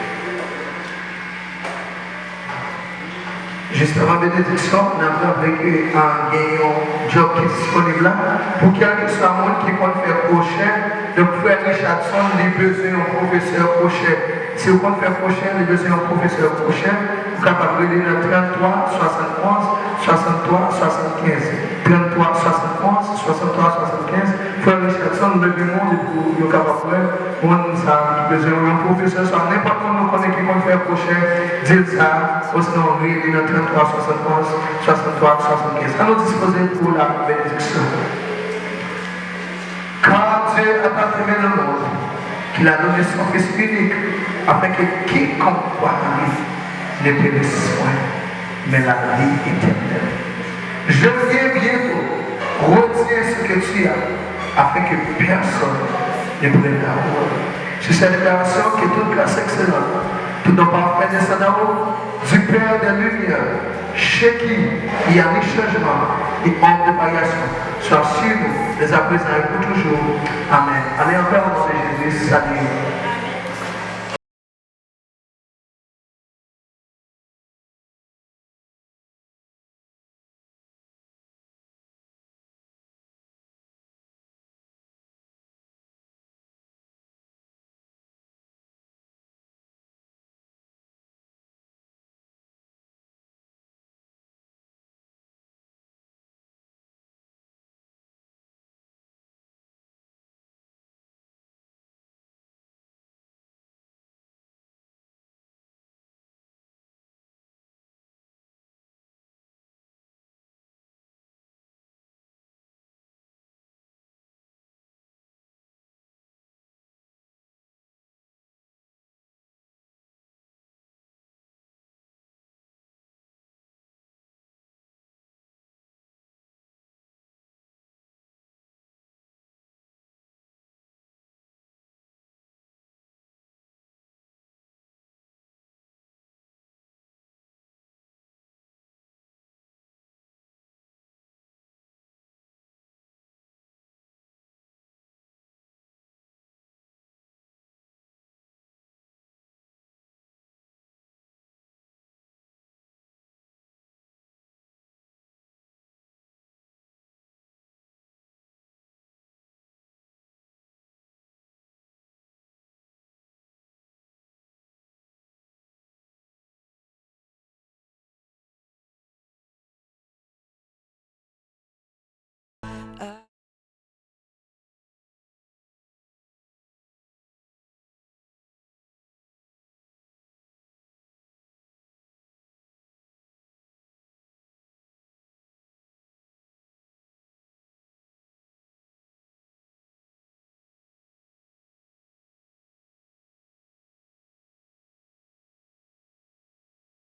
Jis anvan benediksyon, n ap raple ke, a, gen yon djòb ki disponib la pou kèlkeswa moun ki konn fè kwochè. Donk, frè Richardson, li bezwen yon pwofesè kwochè. Si w konn fè kwochè, li bezwen yon pwofesè kwochè, ou kapab rele nan tranntwa swasantonz swasanntwa swasannkenz. Tranntwa swasantonz swasanntwa swasannkenz. Frè Richardson, leve men w pou yo kapab wè moun sa ki bezwen yon pwofesè, swa nenpòt moun nou konnen ki konn fè kwochè, di l sa, osinon rele nan tranntwa swasantonz swasanntwa swasannkenz. Ann nou dispoze pou la bénédiction. Car Dieu a tant aimé le monde qu'il a donné son Fils unique, afin que quiconque croit en lui ne périsse point, mais la vie éternelle. Je viens bientôt, retiens ce que tu as, afin que personne ne prenne ta couronne. Sur cette déclaration, que toute grâce excellente, tout don parfait descende d'en haut, du Père des lumières, chez qui il n'y a ni changement, ni ombre de variation, soit sur nous, dès à présent et pour toujours. Amen. Allez en paix au nom de Jésus. Salut.